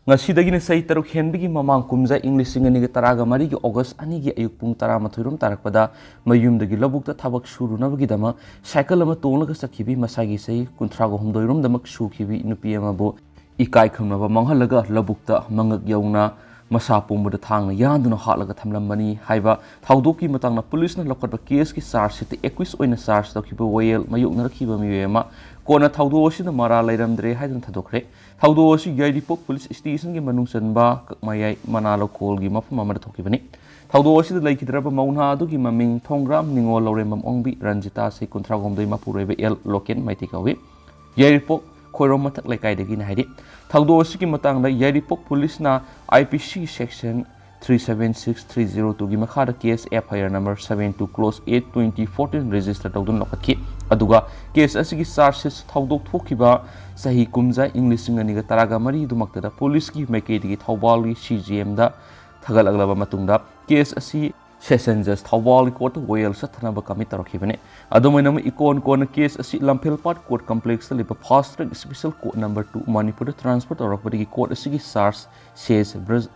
ꯉꯁꯤꯗꯒꯤꯅ ꯆꯍꯤ ꯇꯔꯨꯛ ꯍꯦꯟꯕꯒꯤ ꯃꯃꯥꯡ ꯀꯨꯝꯖꯥ ꯏꯪ ꯂꯤꯁꯤꯡ ꯑꯅꯤꯒ ꯇꯔꯥꯒ ꯃꯔꯤꯒꯤ ꯑꯣꯒꯁ ꯑꯅꯤꯒꯤ ꯑꯌꯨꯛ ꯄꯨꯡ ꯇꯔꯥꯃꯥꯊꯣꯏ ꯔꯣꯝ ꯇꯥꯔꯛꯄꯗ ꯃꯌꯨꯝꯗꯒꯤ ꯂꯧꯕꯨꯛꯇ ꯊꯕꯛ ꯁꯨꯔꯨꯅꯕꯒꯤꯗꯃꯛ ꯁꯥꯏꯀꯜ ꯑꯃ ꯇꯣꯡꯂꯒ ꯆꯠꯈꯤꯕꯤ ꯃꯁꯥꯒꯤ ꯆꯍꯤ ꯀꯨꯟꯊ꯭ꯔꯥꯒ ꯍꯨꯝꯗꯣꯏ ꯔꯣꯝꯗꯃꯛ ꯁꯨꯈꯤꯕꯤ ꯅꯨꯄꯤ ꯑꯃꯕꯨ ꯏꯀꯥꯏ ꯈꯨꯝꯅꯕ ꯃꯥꯡꯍꯜꯂꯒ ꯂꯧꯕꯨꯛꯇ ꯃꯉꯛ ꯌꯧꯅ ꯃꯁꯥ ꯄꯨꯝꯕꯗ ꯊꯥꯡꯅ ꯌꯥꯟꯗꯨꯅ ꯍꯥꯠꯂꯒ ꯊꯝꯂꯝꯕꯅꯤ ꯍꯥꯏꯕ ꯊꯧꯗꯣꯛꯀꯤ ꯃꯇꯥꯡꯗ ꯄꯨꯂꯤꯁꯅ ꯂꯧꯈꯠꯄ ꯀꯦꯁꯀꯤ ꯆꯥꯔꯖ ꯁꯤꯠꯇ ꯑꯦꯀ꯭ꯌꯨꯁ ꯑꯣꯏꯅ ꯆꯥꯔꯖ ꯇꯧꯈꯤꯕ ꯋꯥꯌꯦꯜ ꯃꯥꯌꯣꯛꯅꯔꯛꯈꯤꯕ ꯃꯤꯑꯣꯏ ꯑꯃ ꯀꯣꯟꯅ ꯊꯧꯗꯣꯛ ꯑꯁꯤꯗ ꯃꯔꯥꯜ ꯂꯩꯔꯝꯗ꯭ꯔꯦ ꯍꯥꯏꯗꯨꯅ ꯊꯥꯗꯣꯛꯈ꯭ꯔꯦ꯫ ꯊꯧꯗꯣꯛ ꯑꯁꯤ ꯌꯥꯏꯔꯤꯄꯣꯛ ꯄꯨꯂꯤꯁ ꯁ꯭ꯇꯦꯁꯟꯒꯤ ꯃꯅꯨꯡ ꯆꯟꯕ ꯀꯛꯃꯌꯥꯏ ꯃꯅꯥ ꯂꯧꯀꯣꯜꯒꯤ ꯃꯐꯝ ꯑꯃꯗ ꯊꯣꯛꯈꯤꯕꯅꯤ꯫ ꯊꯧꯗꯣꯛ ꯑꯁꯤꯗ ꯂꯩꯈꯤꯗ꯭ꯔꯕ ꯃꯧꯅꯥ ꯑꯗꯨꯒꯤ ꯃꯃꯤꯡ ꯊꯣꯡꯒ꯭ꯔꯥꯝ ꯅꯤꯉꯣꯜ ꯂꯧꯔꯦꯝꯕꯝ ꯑꯣꯡꯕꯤ ꯔꯟꯖꯤꯇꯥ, ꯆꯍꯤ ꯀꯨꯟꯊ꯭ꯔꯥ ꯍꯨꯝꯗꯣꯏ, ꯃꯄꯨꯔꯣꯏꯕ ꯑꯦꯜ ꯂꯣꯀꯦꯟ ꯃꯩꯇꯩ ꯀꯧꯏ꯫ ꯌꯥꯏꯔꯤꯄꯣꯛ ꯈꯣꯏꯔꯣꯝ ꯃꯊꯛ ꯂꯩꯀꯥꯏꯗꯒꯤꯅꯤ ꯍꯥꯏꯔꯤ꯫ ꯊꯧꯗꯣꯛ ꯑꯁꯤꯒꯤ ꯃꯇꯥꯡꯗ ꯌꯥꯏꯔꯤꯄꯣꯛ ꯄꯨꯂꯤꯁꯅ I P C section three seven six three zero ꯇꯨꯒꯤ ꯃꯈꯥꯗ case F I R number seven two clause eight twenty fourteen register ꯇꯧꯗꯨꯅ ꯂꯧꯈꯠꯈꯤ꯫ ꯑꯗꯨꯒ ꯀꯦꯁ ꯑꯁꯤꯒꯤ ꯆꯥꯔꯖ ꯁꯤꯠ ꯊꯧꯗꯣꯛ ꯊꯣꯛꯈꯤꯕ ꯆꯍꯤ ꯀꯨꯝꯖꯥ ꯏꯪ ꯂꯤꯁꯤꯡ ꯑꯅꯤꯒ ꯇꯔꯥꯒ ꯃꯔꯤꯗꯨꯃꯛꯇꯗ ꯄꯨꯂꯤꯁꯀꯤ ꯃꯥꯏꯀꯩꯗꯒꯤ ꯊꯧꯕꯥꯜꯒꯤ ꯁꯤ ꯖꯤ ꯑꯦꯝꯗ ꯊꯥꯒꯠꯂꯛꯂꯕ ꯃꯇꯨꯡꯗ ꯀꯦꯁ ꯑꯁꯤ ꯁꯦꯁꯟ ꯖꯖ ꯊꯧꯕꯥꯜꯒꯤ ꯀꯣꯔꯠꯇ ꯋꯥꯌꯦꯜ ꯆꯠꯊꯅꯕ ꯀꯃꯤꯠ ꯇꯧꯔꯛꯈꯤꯕꯅꯤ꯫ ꯑꯗꯨꯝ ꯑꯣꯏꯅꯃꯛ ꯏꯀꯣꯟ ꯀꯣꯟꯅ ꯀꯦꯁ ꯑꯁꯤ ꯂꯝꯐꯦꯜꯄꯥꯠ ꯀꯣꯔꯠ ꯀꯝꯄ꯭ꯂꯦꯛꯁꯇ ꯂꯩꯕ fast track special court number two ꯃꯅꯤꯄꯨꯔꯗ ꯇ꯭ꯔꯥꯟꯁꯐꯔ ꯇꯧꯔꯛꯄꯗꯒꯤ ꯀꯣꯔꯠ ꯑꯁꯤꯒꯤ ꯆꯥꯔꯖ ꯁꯦꯁ ꯕ꯭ꯔꯖ-,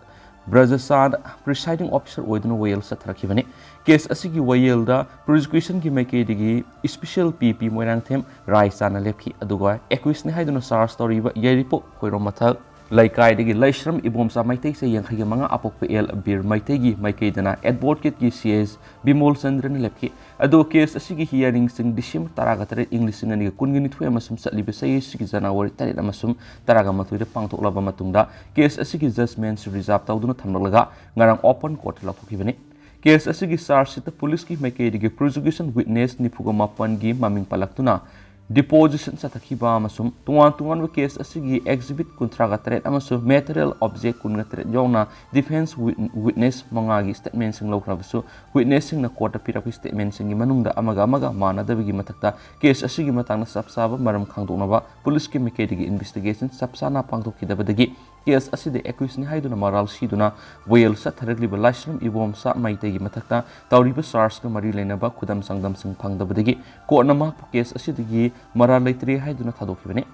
ꯕ꯭ꯔꯖꯆꯥꯟꯗ ꯄ꯭ꯔꯤꯁꯥꯏꯗꯤꯡ ꯑꯣꯐꯤꯁꯔ ꯑꯣꯏꯗꯨꯅ ꯋꯥꯌꯦꯜ ꯆꯠꯊꯔꯛꯈꯤꯕꯅꯤ꯫ ꯀꯦꯁ ꯑꯁꯤꯒꯤ ꯋꯥꯌꯦꯜꯗ ꯄ꯭ꯔꯣꯁꯤꯀ꯭ꯌꯨꯁꯟꯒꯤ ꯃꯥꯏꯀꯩꯗꯒꯤ ꯁ꯭ꯄꯦꯁꯦꯜ ꯄꯤ ꯄꯤ ꯃꯣꯏꯔꯥꯡꯊꯦꯝ ꯔꯥꯏ ꯆꯥꯅ ꯂꯦꯞꯈꯤ, ꯑꯗꯨꯒ ꯑꯦꯀ꯭ꯌꯨꯁꯅꯤ ꯍꯥꯏꯗꯨꯅ ꯆꯥꯔꯖ ꯇꯧꯔꯤꯕ ꯌꯥꯏꯔꯤꯄꯣꯛ ꯈꯣꯏꯔꯣꯝ ꯃꯊꯛ ꯂꯩꯀꯥꯏꯗꯒꯤ ꯂꯩꯁ꯭ꯔꯝ ꯏꯕꯣꯝꯆꯥ ꯃꯩꯇꯩ, ꯆꯍꯤ ꯌꯥꯡꯈꯩꯒ ꯃꯉꯥ, ꯑꯄꯣꯛꯄ ꯑꯦꯜ ꯕꯤꯔ ꯃꯩꯇꯩꯒꯤ ꯃꯥꯏꯀꯩꯗꯅ ꯑꯦꯗꯚꯣꯀꯦꯠꯀꯤ ꯁꯤ ꯑꯦꯁ ꯕꯤꯃꯣꯜ ꯆꯟꯗ꯭ꯔꯅ ꯂꯦꯞꯈꯤ꯫ ꯑꯗꯨꯒ ꯀꯦꯁ ꯑꯁꯤꯒꯤ ꯍꯤꯌꯥꯔꯤꯡꯁꯤꯡ ꯗꯤꯁꯦꯝꯕꯔ ꯇꯔꯥꯒ ꯇꯔꯦꯠ, ꯏꯪ ꯂꯤꯁꯤꯡ ꯑꯅꯤꯒ ꯀꯨꯟꯒ ꯅꯤꯊꯣꯏ ꯑꯃꯁꯨꯡ ꯆꯠꯂꯤꯕ ꯆꯍꯤ ꯑꯁꯤꯒꯤ ꯖꯅꯋꯥꯔꯤ ꯇꯔꯦꯠ ꯑꯃꯁꯨꯡ ꯇꯔꯥꯒ ꯃꯥꯊꯣꯏꯗ ꯄꯥꯡꯊꯣꯛꯂꯕ ꯃꯇꯨꯡꯗ ꯀꯦꯁ ꯑꯁꯤꯒꯤ ꯖꯖꯃꯦꯟꯠꯁꯨ ꯔꯤꯖꯥꯔꯚ ꯇꯧꯗꯨꯅ ꯊꯝꯂꯛꯂꯒ ꯉꯔꯥꯡ ꯑꯣꯄꯟ ꯀꯣꯔꯠꯇ ꯂꯧꯊꯣꯛꯈꯤꯕꯅꯤ꯫ ꯀꯦꯁ ꯑꯁꯤꯒꯤ ꯆꯥꯔꯖ ꯁꯤꯠꯇ ꯄꯨꯂꯤꯁꯀꯤ ꯃꯥꯏꯀꯩꯗꯒꯤ ꯄ꯭ꯔꯣꯁꯤꯀ꯭ꯌꯨꯁꯟ ꯋꯤꯠꯅꯦꯁ ꯅꯤꯐꯨꯒ ꯃꯥꯄꯟꯒꯤ ꯃꯃꯤꯡ ꯄꯜꯂꯛꯇꯨꯅ ꯗꯤꯄꯣꯖꯤꯁꯟ ꯆꯠꯊꯈꯤꯕ ꯑꯃꯁꯨꯡ ꯇꯣꯉꯥꯟ ꯇꯣꯉꯥꯟꯕ ꯀꯦꯁ ꯑꯁꯤꯒꯤ ꯑꯦꯛꯖꯤꯕꯤꯠ ꯀꯨꯟꯊ꯭ꯔꯥꯒ ꯇꯔꯦꯠ ꯑꯃꯁꯨꯡ ꯃꯦꯇꯔꯤꯌꯦꯜ ꯑꯣꯕꯖꯦꯛ ꯀꯨꯟꯒ ꯇꯔꯦꯠ ꯌꯥꯎꯅ ꯗꯤꯐꯦꯟꯁ ꯋꯤꯠ-, ꯋꯤꯠꯅꯦꯁ ꯃꯉꯥꯒꯤ ꯁ꯭ꯇꯦꯠꯃꯦꯟꯠꯁꯤꯡ ꯂꯧꯈ꯭ꯔꯕꯁꯨ, ꯋꯤꯠꯅꯦꯁꯁꯤꯡꯅ ꯀꯣꯔꯠꯇ ꯄꯤꯔꯛꯄ ꯁ꯭ꯇꯦꯠꯃꯦꯟꯠꯁꯤꯡꯒꯤ ꯃꯅꯨꯡꯗ ꯑꯃꯒ ꯑꯃꯒ ꯃꯥꯟꯅꯗꯕꯒꯤ ꯃꯊꯛꯇ, ꯀꯦꯁ ꯑꯁꯤꯒꯤ ꯃꯇꯥꯡꯗ ꯆꯞ ꯆꯥꯕ ꯃꯔꯝ ꯈꯪꯗꯣꯛꯅꯕ ꯄꯨꯂꯤꯁꯀꯤ ꯃꯥꯏꯀꯩꯗꯒꯤ ꯏꯟꯚꯦꯁꯇꯤꯒꯦꯁꯟ ꯆꯞ ꯆꯥꯅ ꯄꯥꯡꯊꯣꯛꯈꯤꯗꯕꯗꯒꯤ ꯀꯦꯁ ꯑꯁꯤꯗ ꯑꯦꯀ꯭ꯌꯨꯁꯅꯤ ꯍꯥꯏꯗꯨꯅ ꯃꯔꯥꯜ ꯁꯤꯗꯨꯅ ꯋꯥꯌꯦꯜ ꯆꯠꯊꯔꯛꯂꯤꯕ ꯂꯥꯏꯁ꯭ꯔꯝ ꯏꯕꯣꯝꯆꯥ ꯃꯩꯇꯩꯒꯤ ꯃꯊꯛꯇ ꯇꯧꯔꯤꯕ ꯆꯥꯔꯖꯀ ꯃꯔꯤ ꯂꯩꯅꯕ ꯈꯨꯗꯝ ꯆꯥꯡꯗꯝꯁꯤꯡ ꯐꯪꯗꯕꯗꯒꯤ ꯀꯣꯔꯠꯅ ꯃꯍꯥꯛꯄꯨ ꯀꯦꯁ ꯑꯁꯤꯗꯒꯤ ꯃꯔꯥꯜ ꯂꯩꯇ꯭ꯔꯦ ꯍꯥꯏꯗꯨꯅ ꯊꯥꯗꯣꯛꯈꯤꯕꯅꯤ꯫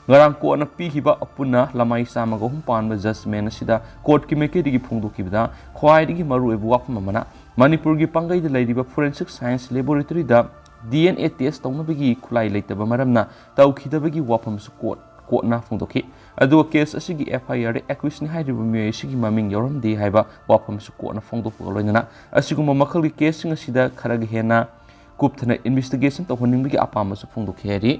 ꯉꯔꯥꯡ ꯀꯣꯔꯠꯅ ꯄꯤꯈꯤꯕ ꯑꯄꯨꯟꯅ ꯂꯃꯥꯏ ꯆꯥꯝꯃꯒ ꯑꯍꯨꯝ ꯄꯥꯟꯕ ꯖꯖꯃꯦꯟꯠ ꯑꯁꯤꯗ ꯀꯣꯔꯠꯀꯤ ꯃꯥꯏꯀꯩꯗꯒꯤ ꯐꯣꯡꯗꯣꯛꯈꯤꯕꯗ ꯈ꯭ꯋꯥꯏꯗꯒꯤ ꯃꯔꯨꯑꯣꯏꯕ ꯋꯥꯐꯝ ꯑꯃꯅ ꯃꯅꯤꯄꯨꯔꯒꯤ ꯄꯥꯡꯒꯩꯗ ꯂꯩꯔꯤꯕ ꯐꯣꯔꯦꯟꯁꯤꯛ ꯁꯥꯏꯟꯁ ꯂꯦꯕꯣꯔꯦꯇꯔꯤꯗ ꯗꯤ ꯑꯦꯟ ꯑꯦ ꯇꯦꯁ ꯇꯧꯅꯕꯒꯤ ꯈꯨꯠꯂꯥꯏ ꯂꯩꯇꯕ ꯃꯔꯝꯅ ꯇꯧꯈꯤꯗꯕꯒꯤ ꯋꯥꯐꯝꯁꯨ ꯀꯣꯔꯠ ꯀꯣꯔꯠꯅ ꯐꯣꯡꯗꯣꯛꯈꯤ꯫ ꯑꯗꯨꯒ ꯀꯦꯁ ꯑꯁꯤꯒꯤ ꯑꯦꯐ ꯑꯥꯏ ꯑꯥꯔꯗ ꯑꯦꯀ꯭ꯌꯨꯁꯅꯤ ꯍꯥꯏꯔꯤꯕ ꯃꯤꯑꯣꯏ ꯑꯁꯤꯒꯤ ꯃꯃꯤꯡ ꯌꯥꯎꯔꯝꯗꯦ ꯍꯥꯏꯕ ꯋꯥꯐꯝꯁꯨ ꯀꯣꯔꯠꯅ ꯐꯣꯡꯗꯣꯛꯄꯒ ꯂꯣꯏꯅꯅ ꯑꯁꯤꯒꯨꯝꯕ ꯃꯈꯜꯒꯤ ꯀꯦꯁꯁꯤꯡ ꯑꯁꯤꯗ ꯈꯔꯒ ꯍꯦꯟꯅ ꯀꯨꯞꯊꯅ ꯏꯟꯚꯦꯁꯇꯤꯒꯦꯁꯟ ꯇꯧꯍꯟꯅꯤꯡꯕꯒꯤ ꯑꯄꯥꯝꯕꯁꯨ ꯐꯣꯡꯗꯣꯛꯈꯤ ꯍꯥꯏꯔꯤ꯫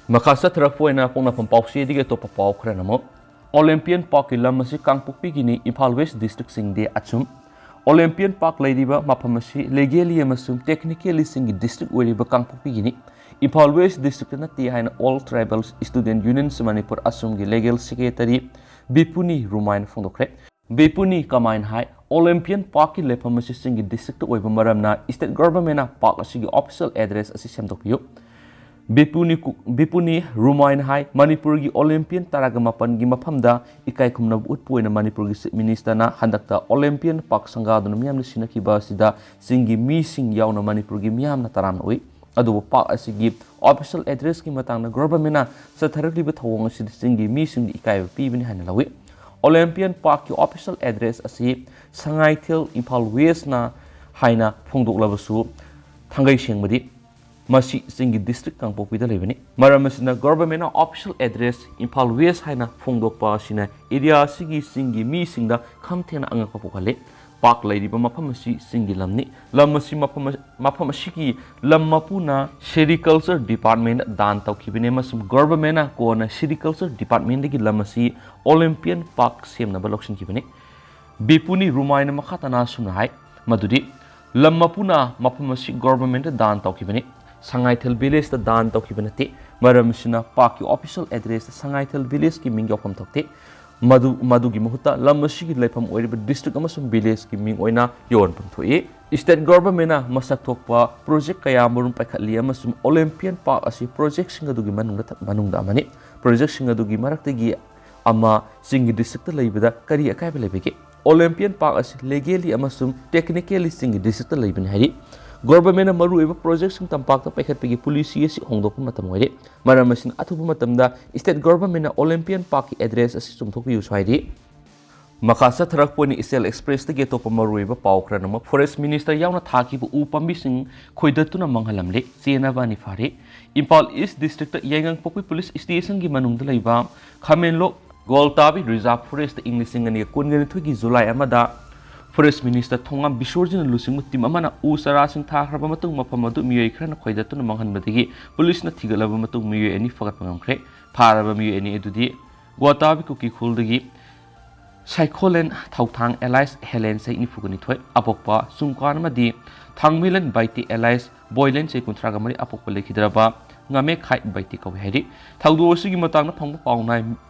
ꯃꯈꯥ ꯆꯠꯊꯔꯛꯄ ꯑꯣꯏꯅ ꯄꯣꯛꯅꯐꯝ ꯄꯥꯎꯆꯦꯗꯒꯤ ꯑꯇꯣꯞꯄ ꯄꯥꯎ ꯈꯔꯅ ꯑꯃꯨꯛ ꯑꯣꯂꯦꯝꯄꯤꯌꯟ ꯄꯥꯔꯛꯀꯤ ꯂꯝ ꯑꯁꯤ ꯀꯥꯡꯄꯣꯛꯄꯤꯒꯤꯅꯤ, ꯏꯝꯐꯥꯜ ꯋꯦꯁ ꯗꯤꯁꯇ꯭ꯔꯤꯛꯁꯤꯡꯗꯤ ꯑꯆꯨꯝ꯫ ꯑꯣꯂꯦꯝꯄꯤꯌꯟ ꯄꯥꯔꯛ ꯂꯩꯔꯤꯕ ꯃꯐꯝ ꯑꯁꯤ ꯂꯤꯒꯦꯂꯤ ꯑꯃꯁꯨꯡ ꯇꯦꯛꯅꯤꯀꯦꯂꯤ ꯆꯤꯡꯒꯤ ꯗꯤꯁꯇ꯭ꯔꯤꯛ ꯑꯣꯏꯔꯤꯕ ꯀꯥꯡꯄꯣꯛꯄꯤꯒꯤꯅꯤ꯫ ꯏꯝꯐꯥꯜ ꯋꯦꯁ ꯗꯤꯁꯇ꯭ꯔꯤꯛꯇ ꯅꯠꯇꯦ ꯍꯥꯏꯅ all tribal student unions Manipur, ꯑꯁꯨꯝꯒꯤ ꯂꯤꯒꯦꯜ ꯁꯦꯀ꯭ꯔꯦꯇꯔꯤ ꯕꯤꯄꯨꯅꯤ ꯔꯨꯃꯥꯏꯅ ꯐꯣꯡꯗꯣꯛꯈ꯭ꯔꯦ꯫ ꯕꯤꯄꯨꯅꯤ ꯀꯃꯥꯏꯅ ꯍꯥꯏ, ꯑꯣꯂꯦꯝꯄꯤꯌꯟ ꯄꯥꯔꯛꯀꯤ ꯂꯩꯐꯝ ꯑꯁꯤ ꯆꯤꯡꯒꯤ ꯗꯤꯁꯇ꯭ꯔꯤꯛꯇ ꯑꯣꯏꯕ ꯃꯔꯝꯅ ꯁ꯭ꯇꯦꯠ ꯒꯚꯔꯟꯃꯦꯟꯠꯅ ꯄꯥꯔꯛ ꯑꯁꯤꯒꯤ ꯑꯣꯐꯤꯁꯤꯌꯦꯜ ꯑꯦꯗ꯭ꯔꯦꯁ ꯑꯁꯤ ꯁꯦꯝꯗꯣꯛꯄꯤꯌꯨ꯫ ꯕꯤꯄꯨꯅꯤ ꯀꯨ-, ꯕꯤꯄꯨꯅꯤ ꯔꯨꯃꯥꯏꯅ ꯍꯥꯏ, ꯃꯅꯤꯄꯨꯔꯒꯤ ꯑꯣꯂꯦꯝꯄꯤꯌꯟ ꯇꯔꯥꯒ ꯃꯥꯄꯟꯒꯤ ꯃꯐꯝꯗ ꯏꯀꯥꯏ ꯈꯨꯝꯅꯕ ꯎꯠꯄ ꯑꯣꯏꯅ ꯃꯅꯤꯄꯨꯔꯒꯤ ꯆꯤꯐ ꯃꯤꯅꯤꯁꯇꯔꯅ ꯍꯟꯗꯛꯇ ꯑꯣꯂꯦꯝꯄꯤꯌꯟ ꯄꯥꯔꯛ ꯁꯪꯒꯥꯗꯨꯅ ꯃꯤꯌꯥꯝꯅ ꯁꯤꯟꯅꯈꯤꯕ ꯑꯁꯤꯗ ꯆꯤꯡꯒꯤ ꯃꯤꯁꯤꯡ ꯌꯥꯎꯅ ꯃꯅꯤꯄꯨꯔꯒꯤ ꯃꯤꯌꯥꯝꯅ ꯇꯔꯥꯝꯅ ꯎꯏ꯫ ꯑꯗꯨꯕꯨ ꯄꯥꯔꯛ ꯑꯁꯤꯒꯤ ꯑꯣꯐꯤꯁꯤꯌꯦꯜ ꯑꯦꯗ꯭ꯔꯦꯁꯀꯤ ꯃꯇꯥꯡꯗ ꯒꯚꯔꯟꯃꯦꯟꯠꯅ ꯆꯠꯊꯔꯛꯂꯤꯕ ꯊꯧꯑꯣꯡ ꯑꯁꯤꯗ ꯆꯤꯡꯒꯤ ꯃꯤꯁꯤꯡꯗ ꯏꯀꯥꯏꯕ ꯄꯤꯕꯅꯤ ꯍꯥꯏꯅ ꯂꯧꯏ꯫ ꯑꯣꯂꯦꯝꯄꯤꯌꯟ ꯄꯥꯔꯛꯀꯤ ꯑꯣꯐꯤꯁꯤꯌꯦꯜ ꯑꯦꯗ꯭ꯔꯦꯁ ꯑꯁꯤ ꯁꯉꯥꯏꯊꯦꯜ, ꯏꯝꯐꯥꯜ ꯋꯦꯁꯅ ꯍꯥꯏꯅ ꯐꯣꯡꯗꯣꯛꯂꯕꯁꯨ ꯊꯥꯡꯒꯩ ꯁꯦꯡꯕꯗꯤ ꯃꯁꯤ ꯆꯤꯡꯒꯤ ꯗꯤꯁꯇ꯭ꯔꯤꯛ ꯀꯥꯡꯄꯣꯛꯄꯤꯗ ꯂꯩꯕꯅꯤ꯫ ꯃꯔꯝ ꯑꯁꯤꯅ ꯒꯚꯔꯟꯃꯦꯟꯠꯅ ꯑꯣꯐꯤꯁꯤꯌꯦꯜ ꯑꯦꯗ꯭ꯔꯦꯁ ꯏꯝꯐꯥꯜ ꯋꯦꯁ ꯍꯥꯏꯅ ꯐꯣꯡꯗꯣꯛꯄ ꯑꯁꯤꯅ ꯑꯦꯔꯤꯌꯥ ꯑꯁꯤꯒꯤ ꯆꯤꯡꯒꯤ ꯃꯤꯁꯤꯡꯗ ꯈꯝ ꯊꯦꯡꯅ ꯑꯉꯛꯄ ꯄꯣꯛꯍꯜꯂꯤ꯫ ꯄꯥꯔꯛ ꯂꯩꯔꯤꯕ ꯃꯐꯝ ꯑꯁꯤ ꯆꯤꯡꯒꯤ ꯂꯝꯅꯤ꯫ ꯂꯝ ꯑꯁꯤ ꯃꯐꯝ ꯑꯁ-, ꯃꯐꯝ ꯑꯁꯤꯒꯤ ꯂꯝ ꯃꯄꯨꯅ ꯁꯦꯔꯤꯀꯜꯆꯔ ꯗꯤꯄꯥꯔꯠꯃꯦꯟꯠ ꯗꯥꯟ ꯇꯧꯈꯤꯕꯅꯤ ꯑꯃꯁꯨꯡ ꯒꯚꯔꯟꯃꯦꯟꯠꯅ ꯀꯣꯟꯅ ꯁꯦꯔꯤꯀꯜꯆꯔ ꯗꯤꯄꯥꯔꯠꯃꯦꯟꯠꯇꯒꯤ ꯂꯝ ꯑꯁꯤ ꯑꯣꯂꯦꯝꯄꯤꯌꯟ ꯄꯥꯔꯛ ꯁꯦꯝꯅꯕ ꯂꯧꯁꯤꯟꯈꯤꯕꯅꯤ꯫ ꯕꯤꯄꯨꯅꯤ ꯔꯨꯃꯥꯏꯅ ꯃꯈꯥ ꯇꯥꯅ ꯑꯁꯨꯝꯅ ꯍꯥꯏ ꯃꯗꯨꯗꯤ ꯂꯝ ꯃꯄꯨꯅ ꯃꯐꯝ ꯑꯁꯤ ꯒꯚꯔꯟꯃꯦꯟꯠꯇ ꯗꯥꯟ ꯇꯧꯈꯤꯕꯅꯤ, ꯁꯉꯥꯏꯊꯦꯜ ꯚꯤꯂꯦꯖꯇ ꯗꯥꯟ ꯇꯧꯈꯤꯕ ꯅꯠꯇꯦ꯫ ꯃꯔꯝ ꯑꯁꯤꯅ ꯄꯥꯔꯛꯀꯤ ꯑꯣꯐꯤꯁꯤꯌꯦꯜ ꯑꯦꯗ꯭ꯔꯦꯁꯇ ꯁꯉꯥꯏꯊꯦꯜ ꯚꯤꯂꯦꯖꯀꯤ ꯃꯤꯡ ꯌꯥꯎꯐꯝ ꯊꯣꯛꯇꯦ꯫ ꯃꯗꯨ, ꯃꯗꯨꯒꯤ ꯃꯍꯨꯠꯇ ꯂꯝ ꯑꯁꯤꯒꯤ ꯂꯩꯐꯝ ꯑꯣꯏꯔꯤꯕ ꯗꯤꯁꯇ꯭ꯔꯤꯛ ꯑꯃꯁꯨꯡ ꯚꯤꯂꯦꯖꯀꯤ ꯃꯤꯡ ꯑꯣꯏꯅ ꯌꯣꯟꯐꯝ ꯊꯣꯛꯏ꯫ ꯁ꯭ꯇꯦꯠ ꯒꯚꯔꯟꯃꯦꯟꯠꯅ ꯃꯁꯛ ꯊꯣꯛꯄ ꯄ꯭ꯔꯣꯖꯦꯛ ꯀꯌꯥ ꯃꯔꯨꯝ ꯄꯥꯏꯈꯠꯂꯤ ꯑꯃꯁꯨꯡ ꯑꯣꯂꯦꯝꯄꯤꯌꯟ ꯄꯥꯔꯛ ꯑꯁꯤ ꯄ꯭ꯔꯣꯖꯦꯛꯁꯤꯡ ꯑꯗꯨꯒꯤ ꯃꯅꯨꯡꯗ, ꯃꯅꯨꯡꯗ ꯑꯃꯅꯤ꯫ ꯄ꯭ꯔꯣꯖꯦꯛꯁꯤꯡ ꯑꯗꯨꯒꯤ ꯃꯔꯛꯇꯒꯤ ꯑꯃ ꯆꯤꯡꯒꯤ ꯗꯤꯁꯇ꯭ꯔꯤꯛꯇ ꯂꯩꯕꯗ ꯀꯔꯤ ꯑꯀꯥꯏꯕ ꯂꯩꯕꯒꯦ? ꯑꯣꯂꯦꯝꯄꯤꯌꯟ ꯄꯥꯔꯛ ꯑꯁꯤ ꯂꯤꯒꯦꯂꯤ ꯑꯃꯁꯨꯡ ꯇꯦꯛꯅꯤꯀꯦꯂꯤ ꯆꯤꯡꯒꯤ ꯗꯤꯁꯇ꯭ꯔꯤꯛꯇ ꯂꯩꯕꯅꯤ ꯍꯥꯏꯔꯤ꯫ ꯒꯚꯔꯟꯃꯦꯟꯠꯅ ꯃꯔꯨꯑꯣꯏꯕ ꯄ꯭ꯔꯣꯖꯦꯛꯁꯤꯡ ꯇꯝꯄꯥꯛꯇ ꯄꯥꯏꯈꯠꯄꯒꯤ ꯄꯣꯂꯤꯁꯤ ꯑꯁꯤ ꯍꯣꯡꯗꯣꯛꯄ ꯃꯇꯝ ꯑꯣꯏꯔꯦ꯫ ꯃꯔꯝ ꯑꯁꯤꯅ ꯑꯊꯨꯕ ꯃꯇꯝꯗ ꯁ꯭ꯇꯦꯠ ꯒꯚꯔꯟꯃꯦꯟꯠꯅ ꯑꯣꯂꯦꯝꯄꯤꯌꯟ ꯄꯥꯔꯛꯀꯤ ꯑꯦꯗ꯭ꯔꯦꯁ ꯑꯁꯤ ꯆꯨꯝꯊꯣꯛꯄꯤꯌꯨꯁꯨ ꯍꯥꯏꯔꯤ꯫ ꯃꯈꯥ ꯆꯠꯊꯔꯛꯄ ꯑꯣꯏꯅ ꯏꯆꯦꯜ ꯑꯦꯛꯁꯄ꯭ꯔꯦꯁꯇꯒꯤ ꯑꯇꯣꯞꯄ ꯃꯔꯨꯑꯣꯏꯕ ꯄꯥꯎ ꯈꯔꯅ ꯑꯃꯨꯛ ꯐꯣꯔꯦꯁ ꯃꯤꯅꯤꯁꯇꯔ ꯌꯥꯎꯅ ꯊꯥꯈꯤꯕ ꯎ ꯄꯥꯝꯕꯤꯁꯤꯡ ꯈꯣꯏꯗꯠꯇꯨꯅ ꯃꯥꯡꯍꯜꯂꯝꯂꯦ꯫ ꯆꯦꯟꯅꯕ ꯑꯅꯤ ꯐꯥꯔꯦ꯫ ꯏꯝꯐꯥꯜ ꯏꯁ ꯗꯤꯁꯇ꯭ꯔꯤꯛꯇ ꯌꯥꯏꯉꯪꯄꯣꯛꯄꯤ ꯄꯨꯂꯤꯁ ꯁ꯭ꯇꯦꯁꯟꯒꯤ ꯃꯅꯨꯡꯗ ꯂꯩꯕ ꯈꯥꯃꯦꯟꯂꯣꯛ ꯒꯣꯜꯇꯥꯕꯤ ꯔꯤꯖꯥꯔꯚ ꯐꯣꯔꯦꯁꯇ ꯏꯪ ꯂꯤꯁꯤꯡ ꯑꯅꯤꯒ ꯀꯨꯟꯒ ꯅꯤꯊꯣꯏꯒꯤ ꯖꯨꯂꯥꯏ ꯑꯃꯗ ꯐꯣꯔꯦꯁ ꯃꯤꯅꯤꯁꯇꯔ ꯊꯣꯉꯥꯝ ꯕꯤꯁꯣꯔꯖꯤꯠꯅ ꯂꯨꯆꯤꯡꯕ ꯇꯤꯝ ꯑꯃꯅ ꯎ ꯆꯥꯔꯥꯁꯤꯡ ꯊꯥꯈ꯭ꯔꯕ ꯃꯇꯨꯡ ꯃꯐꯝ ꯑꯗꯨ ꯃꯤꯑꯣꯏ ꯈꯔꯅ ꯈꯣꯏꯗꯠꯇꯨꯅ ꯃꯥꯡꯍꯟꯕꯗꯒꯤ ꯄꯨꯂꯤꯁꯅ ꯊꯤꯒꯠꯂꯕ ꯃꯇꯨꯡ ꯃꯤꯑꯣꯏ ꯑꯅꯤ ꯐꯒꯠꯄ ꯉꯝꯈ꯭ꯔꯦ꯫ ꯐꯥꯔꯕ ꯃꯤꯑꯣꯏ ꯑꯅꯤ ꯑꯗꯨꯗꯤ ꯒꯣꯜꯇꯥꯕꯤ ꯀꯨꯀꯤ ꯈꯨꯜꯗꯒꯤ ꯁꯥꯏꯈꯣꯂꯦꯟ ꯊꯧꯊꯥꯡ ꯑꯦꯂꯥꯏꯁ ꯍꯦꯂꯦꯟ ꯆꯍꯤ ꯅꯤꯐꯨꯒ ꯅꯤꯊꯣꯏ ꯑꯄꯣꯛꯄ ꯆꯨꯡꯀꯥꯟ ꯑꯃꯗꯤ ꯊꯥꯡꯃꯩꯂꯦꯟ ꯕꯥꯏꯇꯤ ꯑꯦꯂꯥꯏꯁ ꯕꯣꯏꯂꯦꯟ ꯆꯍꯤ ꯀꯨꯟꯊ꯭ꯔꯥꯒ ꯃꯔꯤ ꯑꯄꯣꯛꯄ ꯂꯩꯈꯤꯗ꯭ꯔꯕ ꯉꯥꯃꯦꯈꯥꯏ ꯕꯥꯏꯇꯤ ꯀꯧꯏ ꯍꯥꯏꯔꯤ꯫ ꯊꯧꯗꯣꯛ ꯑꯁꯤꯒꯤ ꯃꯇꯥꯡꯗ ꯐꯪꯕ ꯄꯥꯎ ꯅꯥꯏ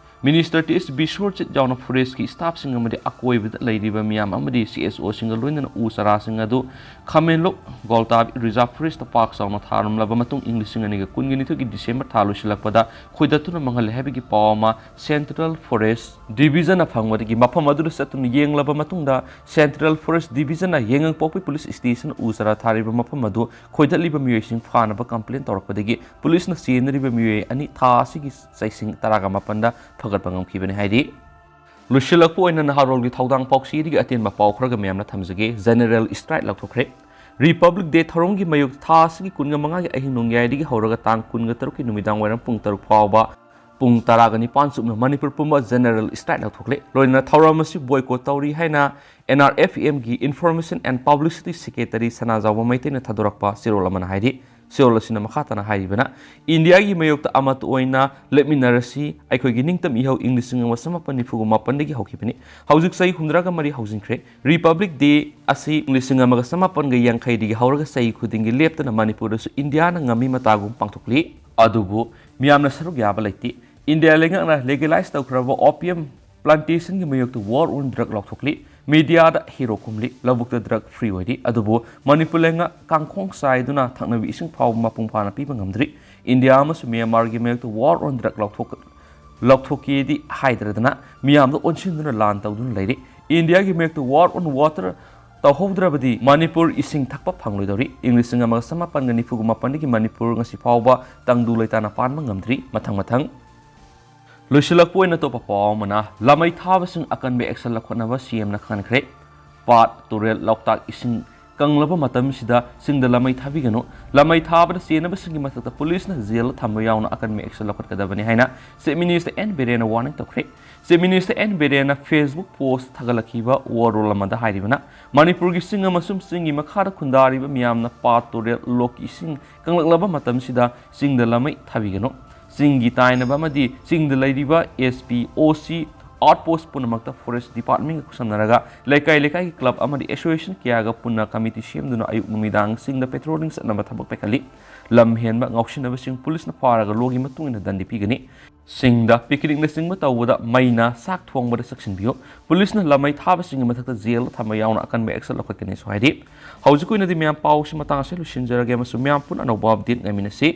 ꯃꯤꯅꯤꯁꯇꯔ ꯇꯤ ꯑꯦꯁ ꯕꯤꯁꯣꯔꯖꯤꯠ ꯌꯥꯎꯅ ꯐꯣꯔꯦꯁꯀꯤ ꯁ꯭ꯇꯥꯐꯁꯤꯡ ꯑꯃꯗꯤ ꯑꯀꯣꯏꯕꯗ ꯂꯩꯔꯤꯕ ꯃꯤꯌꯥꯝ ꯑꯃꯗꯤ ꯁꯤ ꯑꯦꯁ ꯑꯣꯁꯤꯡꯒ ꯂꯣꯏꯅꯅ ꯎ ꯆꯥꯔꯥꯁꯤꯡ ꯑꯗꯨ ꯈꯥꯃꯦꯟꯂꯣꯛ ꯒꯣꯜꯇꯥꯕꯤ ꯔꯤꯖꯥꯔꯚ ꯐꯣꯔꯦꯁꯇ ꯄꯥꯛ ꯆꯥꯎꯅ ꯊꯥꯔꯝꯂꯕ ꯃꯇꯨꯡ ꯏꯪ ꯂꯤꯁꯤꯡ ꯑꯅꯤꯒ ꯀꯨꯟꯒ ꯅꯤꯊꯣꯏꯒꯤ ꯗꯤꯁꯦꯝꯕꯔ ꯊꯥ ꯂꯣꯏꯁꯤꯜꯂꯛꯄꯗ ꯈꯣꯏꯗꯠꯇꯨꯅ ꯃꯥꯡꯍꯜꯂꯦ ꯍꯥꯏꯕꯒꯤ ꯄꯥꯎ ꯑꯃ ꯁꯦꯟꯇ꯭ꯔꯦꯜ ꯐꯣꯔꯦꯁ ꯗꯤꯕꯤꯖꯟꯅ ꯐꯪꯕꯗꯒꯤ ꯃꯐꯝ ꯑꯗꯨꯗ ꯆꯠꯇꯨꯅ ꯌꯦꯡꯂꯕ ꯃꯇꯨꯡꯗ ꯁꯦꯟꯇ꯭ꯔꯦꯜ ꯐꯣꯔꯦꯁ ꯗꯤꯕꯤꯖꯟꯅ ꯌꯥꯏꯉꯪꯄꯣꯛꯄꯤ ꯄꯨꯂꯤꯁ ꯁ꯭ꯇꯦꯁꯟ ꯎ ꯆꯥꯔꯥ ꯊꯥꯔꯤꯕ ꯃꯐꯝ ꯑꯗꯨ ꯈꯣꯏꯗꯠꯂꯤꯕ ꯃꯤꯑꯣꯏꯁꯤꯡ ꯐꯥꯅꯕ ꯀꯝꯄ꯭ꯂꯦꯟ ꯇꯧꯔꯛꯄꯗꯒꯤ ꯄꯨꯂꯤꯁꯅ ꯆꯦꯟꯅꯔꯤꯕ ꯃꯤꯑꯣꯏ ꯑꯅꯤ ꯊꯥ ꯑꯁꯤꯒꯤ ꯆꯩꯁꯤꯡ ꯇꯔꯥꯒ ꯃꯥꯄꯟꯗ ꯐꯒꯠꯄ ꯉꯝꯈꯤꯕꯅꯤ ꯍꯥꯏꯔꯤ꯫ ꯂꯣꯏꯁꯤꯜꯂꯛꯄ ꯑꯣꯏꯅ ꯅꯍꯥꯔꯣꯜꯒꯤ ꯊꯧꯗꯥꯡ ꯄꯥꯎꯆꯦꯗꯒꯤ ꯑꯇꯦꯟꯕ ꯄꯥꯎ ꯈꯔꯒ ꯃꯌꯥꯝꯅ ꯊꯝꯖꯒꯦ꯫ ꯖꯦꯅꯦꯔꯦꯜ ꯁ꯭ꯇ꯭ꯔꯥꯏꯛ ꯂꯥꯎꯊꯣꯛꯈ꯭ꯔꯦ꯫ ꯔꯤꯄꯕ꯭ꯂꯤꯛ ꯗꯦ ꯊꯧꯔꯝꯒꯤ ꯃꯥꯌꯣꯛꯇ ꯊꯥ ꯑꯁꯤꯒꯤ ꯀꯨꯟꯒ ꯃꯉꯥꯒꯤ ꯑꯍꯤꯡ ꯅꯣꯡꯌꯥꯏꯗꯒꯤ ꯍꯧꯔꯒ ꯇꯥꯡ ꯀꯨꯟꯒ ꯇꯔꯨꯛꯀꯤ ꯅꯨꯃꯤꯗꯥꯡ ꯋꯥꯏꯔꯝ ꯄꯨꯡ ꯇꯔꯨꯛ ꯐꯥꯎꯕ ꯄꯨꯡ ꯇꯔꯥꯒ ꯅꯤꯄꯥꯟ ꯆꯨꯞꯅ ꯃꯅꯤꯄꯨꯔ ꯄꯨꯝꯕ ꯖꯦꯅꯦꯔꯦꯜ ꯁ꯭ꯇ꯭ꯔꯥꯏꯛ ꯂꯥꯎꯊꯣꯛꯂꯦ꯫ ꯂꯣꯏꯅꯅ ꯊꯧꯔꯝ ꯑꯁꯤ ꯕꯣꯏꯀꯣꯠ ꯇꯧꯔꯤ ꯍꯥꯏꯅ ꯑꯦꯟ ꯑꯥꯔ ꯑꯦꯐ ꯑꯦꯝꯒꯤ ꯏꯟꯐꯣꯔꯃꯦꯁꯟ ꯑꯦꯟ ꯄꯕ꯭ꯂꯤꯁꯤꯇꯤ ꯁꯦꯀ꯭ꯔꯦꯇꯔꯤ ꯁꯅꯥꯖꯥꯎꯕ ꯃꯩꯇꯩꯅ ꯊꯥꯗꯣꯔꯛꯄ ꯆꯦꯔꯣꯜ ꯑꯃꯅ ꯍꯥꯏꯔꯤ꯫ ꯆꯦꯔꯣꯜ ꯑꯁꯤꯅ ꯃꯈꯥ ꯇꯥꯅ ꯍꯥꯏꯔꯤꯕꯅ, ꯏꯟꯗꯤꯌꯥꯒꯤ ꯃꯥꯌꯣꯛꯇ ꯑꯃꯠꯇ ꯑꯣꯏꯅ ꯂꯦꯞꯃꯤꯟꯅꯔꯁꯤ, ꯑꯩꯈꯣꯏꯒꯤ ꯅꯤꯡꯇꯝ ꯏꯍꯧ ꯏꯪ ꯂꯤꯁꯤꯡ ꯑꯃ ꯆꯃꯥꯄꯟ ꯅꯤꯐꯨꯒ ꯃꯥꯄꯟꯗꯒꯤ ꯍꯧꯈꯤꯕꯅꯤ꯫ ꯍꯧꯖꯤꯛ ꯆꯍꯤ ꯍꯨꯝꯗ꯭ꯔꯥꯒ ꯃꯔꯤ ꯍꯧꯖꯤꯟꯈ꯭ꯔꯦ꯫ ꯔꯤꯄꯕ꯭ꯂꯤꯛ ꯗꯦ ꯑꯁꯤ ꯏꯪ ꯂꯤꯁꯤꯡ ꯑꯃꯒ ꯆꯃꯥꯄꯟꯒ ꯌꯥꯡꯈꯩꯗꯒꯤ ꯍꯧꯔꯒ ꯆꯍꯤ ꯈꯨꯗꯤꯡꯒꯤ ꯂꯦꯞꯇꯅ ꯃꯅꯤꯄꯨꯔꯗꯁꯨ ꯏꯟꯗꯤꯌꯥꯅ ꯉꯝꯃꯤ ꯃꯇꯥꯒꯨꯝ ꯄꯥꯡꯊꯣꯛꯂꯤ꯫ ꯑꯗꯨꯕꯨ ꯃꯤꯌꯥꯝꯅ ꯁꯔꯨꯛ ꯌꯥꯕ ꯂꯩꯇꯦ꯫ ꯏꯟꯗꯤꯌꯥ ꯂꯩꯉꯥꯛꯅ ꯂꯤꯒꯦꯂꯥꯏꯖ ꯇꯧꯈ꯭ꯔꯕ ꯑꯣꯄꯤꯌꯝ ꯄ꯭ꯂꯥꯟꯇꯦꯁꯟꯒꯤ ꯃꯥꯌꯣꯛꯇ ꯋꯥꯔ ꯑꯣꯟ ꯗ꯭ꯔꯒ ꯂꯥꯎꯊꯣꯛꯂꯤ꯫ ꯃꯤꯗꯤꯌꯥꯗ ꯍꯤꯔꯣ ꯀꯨꯝꯂꯤ꯫ ꯂꯧꯕꯨꯛꯇ ꯗ꯭ꯔꯒ ꯐ꯭ꯔꯤ ꯑꯣꯏꯔꯤ꯫ ꯑꯗꯨꯕꯨ ꯃꯅꯤꯄꯨꯔ ꯂꯩꯉꯥꯛ ꯀꯥꯡꯈꯣꯡ ꯆꯥꯏꯗꯨꯅ ꯊꯛꯅꯕ ꯏꯁꯤꯡ ꯐꯥꯎꯕ ꯃꯄꯨꯡ ꯐꯥꯅ ꯄꯤꯕ ꯉꯝꯗ꯭ꯔꯤ꯫ ꯏꯟꯗꯤꯌꯥ ꯑꯃꯁꯨꯡ ꯃ꯭ꯌꯥꯟꯃꯥꯔꯒꯤ ꯃꯥꯌꯣꯛꯇ ꯋꯥꯔ ꯑꯣꯟ ꯗ꯭ꯔꯒ ꯂꯥꯎꯊꯣꯛ-, ꯂꯥꯎꯊꯣꯛꯀꯦꯗꯤ ꯍꯥꯏꯗ꯭ꯔꯗꯅ ꯃꯤꯌꯥꯝꯗ ꯑꯣꯟꯁꯤꯟꯗꯨꯅ ꯂꯥꯟ ꯇꯧꯗꯨꯅ ꯂꯩꯔꯤ꯫ ꯏꯟꯗꯤꯌꯥꯒꯤ ꯃꯥꯌꯣꯛꯇ ꯋꯥꯔ ꯑꯣꯟ ꯋꯥꯇꯔ ꯇꯧꯍꯧꯗ꯭ꯔꯕꯗꯤ ꯃꯅꯤꯄꯨꯔ ꯏꯁꯤꯡ ꯊꯛꯄ ꯐꯪꯂꯣꯏꯗꯧꯔꯤ꯫ ꯏꯪ ꯂꯤꯁꯤꯡ ꯑꯃꯒ ꯆꯃꯥꯄꯟꯒ ꯅꯤꯐꯨꯒ ꯃꯥꯄꯟꯗꯒꯤ ꯃꯅꯤꯄꯨꯔ ꯉꯁꯤ ꯐꯥꯎꯕ ꯇꯪꯗꯨ ꯂꯩꯇꯥꯅ ꯄꯥꯟꯕ ꯉꯝꯗ꯭ꯔꯤ꯫ ꯃꯊꯪ ꯃꯊꯪ ꯂꯣꯏꯁꯤꯜꯂꯛꯄ ꯑꯣꯏꯅ ꯑꯇꯣꯞꯄ ꯄꯥꯎ ꯑꯃꯅ, ꯂꯃꯩ ꯊꯥꯕꯁꯤꯡ ꯑꯀꯟꯕ action ꯂꯧꯈꯠꯅꯕ C M ꯅ ꯈꯪꯍꯟꯈ꯭ꯔꯦ꯫ ꯄꯥꯠ, ꯇꯨꯔꯦꯜ, ꯂꯣꯛꯇꯥꯛ ꯏꯁꯤꯡ ꯀꯪꯂꯕ ꯃꯇꯝꯁꯤꯗ ꯆꯤꯡꯗ ꯂꯃꯩ ꯊꯥꯕꯤꯒꯅꯨ꯫ ꯂꯃꯩ ꯊꯥꯕꯗ ꯆꯦꯟꯅꯕꯁꯤꯡꯒꯤ ꯃꯊꯛꯇ ꯄꯨꯂꯤꯁꯅ ꯖꯦꯜꯗ ꯊꯝꯕ ꯌꯥꯎꯅ ꯑꯀꯟꯕ action ꯂꯧꯈꯠꯀꯗꯕꯅꯤ ꯍꯥꯏꯅ Chief Minister N ꯕꯤꯔꯦꯟꯅ warning ꯇꯧꯈ꯭ꯔꯦ꯫ Chief Minister N ꯕꯤꯔꯦꯟꯅ Facebook post ꯊꯥꯒꯠꯂꯛꯈꯤꯕ ꯋꯥꯔꯣꯜ ꯑꯃꯗ ꯍꯥꯏꯔꯤꯕꯅ, ꯃꯅꯤꯄꯨꯔꯒꯤ ꯆꯤꯡ ꯑꯃꯁꯨꯡ ꯆꯤꯡꯒꯤ ꯃꯈꯥꯗ ꯈꯨꯟꯗꯥꯔꯤꯕ ꯃꯤꯌꯥꯝꯅ ꯄꯥꯠ, ꯇꯨꯔꯦꯜ, ꯂꯣꯛꯀꯤ ꯏꯁꯤꯡ ꯀꯪꯂꯛꯂꯕ ꯃꯇꯝꯁꯤꯗ ꯆꯤꯡꯗ ꯂꯃꯩ ꯊꯥꯕꯤꯒꯅꯨ꯫ ꯆꯤꯡꯒꯤ ꯇꯥꯏꯅꯕ ꯑꯃꯗꯤ ꯆꯤꯡꯗ ꯂꯩꯔꯤꯕ S P, O C, outpost ꯄꯨꯝꯅꯃꯛꯇ Forest Department ꯀ ꯈꯨꯠꯁꯝꯅꯔꯒ ꯂꯩꯀꯥꯏ ꯂꯩꯀꯥꯏꯒꯤ club ꯑꯃꯗꯤ association ꯀꯌꯥꯒ ꯄꯨꯟꯅ committee ꯁꯦꯝꯗꯨꯅ ꯑꯌꯨꯛ ꯅꯨꯃꯤꯗꯥꯡ ꯆꯤꯡꯗ patrolling ꯆꯠꯅꯕ ꯊꯕꯛ ꯄꯥꯏꯈꯠꯂꯤ꯫ ꯂꯝ ꯍꯦꯟꯕ ꯉꯥꯎꯁꯤꯟꯅꯕꯁꯤꯡ ꯄꯨꯂꯤꯁꯅ ꯐꯥꯔꯒ lawꯒꯤ ꯃꯇꯨꯡ ꯏꯟꯅ ꯗꯟꯗꯤ ꯄꯤꯒꯅꯤ꯫ ꯆꯤꯡꯗ picnicꯅꯆꯤꯡꯕ ꯇꯧꯕꯗ ꯃꯩꯅ ꯆꯥꯛ ꯊꯣꯡꯕꯗ ꯆꯪꯁꯤꯟꯕꯤꯌꯨ꯫ ꯄꯨꯂꯤꯁꯅ ꯂꯃꯩ ꯊꯥꯕꯁꯤꯡꯒꯤ ꯃꯊꯛꯇ ꯖꯦꯜꯗ ꯊꯝꯕ ꯌꯥꯎꯅ ꯑꯀꯟꯕ action ꯂꯧꯈꯠꯀꯅꯤꯁꯨ ꯍꯥꯏꯔꯤ꯫ ꯍꯧꯖꯤꯛꯀꯤ ꯑꯣꯏꯅꯗꯤ ꯃꯌꯥꯝ ꯄꯥꯎꯁꯤ ꯃꯇꯥꯡ ꯑꯁꯤꯗ ꯂꯣꯏꯁꯤꯟꯖꯔꯒꯦ ꯑꯃꯁꯨꯡ ꯃꯌꯥꯝ ꯄꯨꯟꯅ ꯑꯅꯧꯕ update ꯉꯥꯏꯃꯤꯟꯅꯁꯤ꯫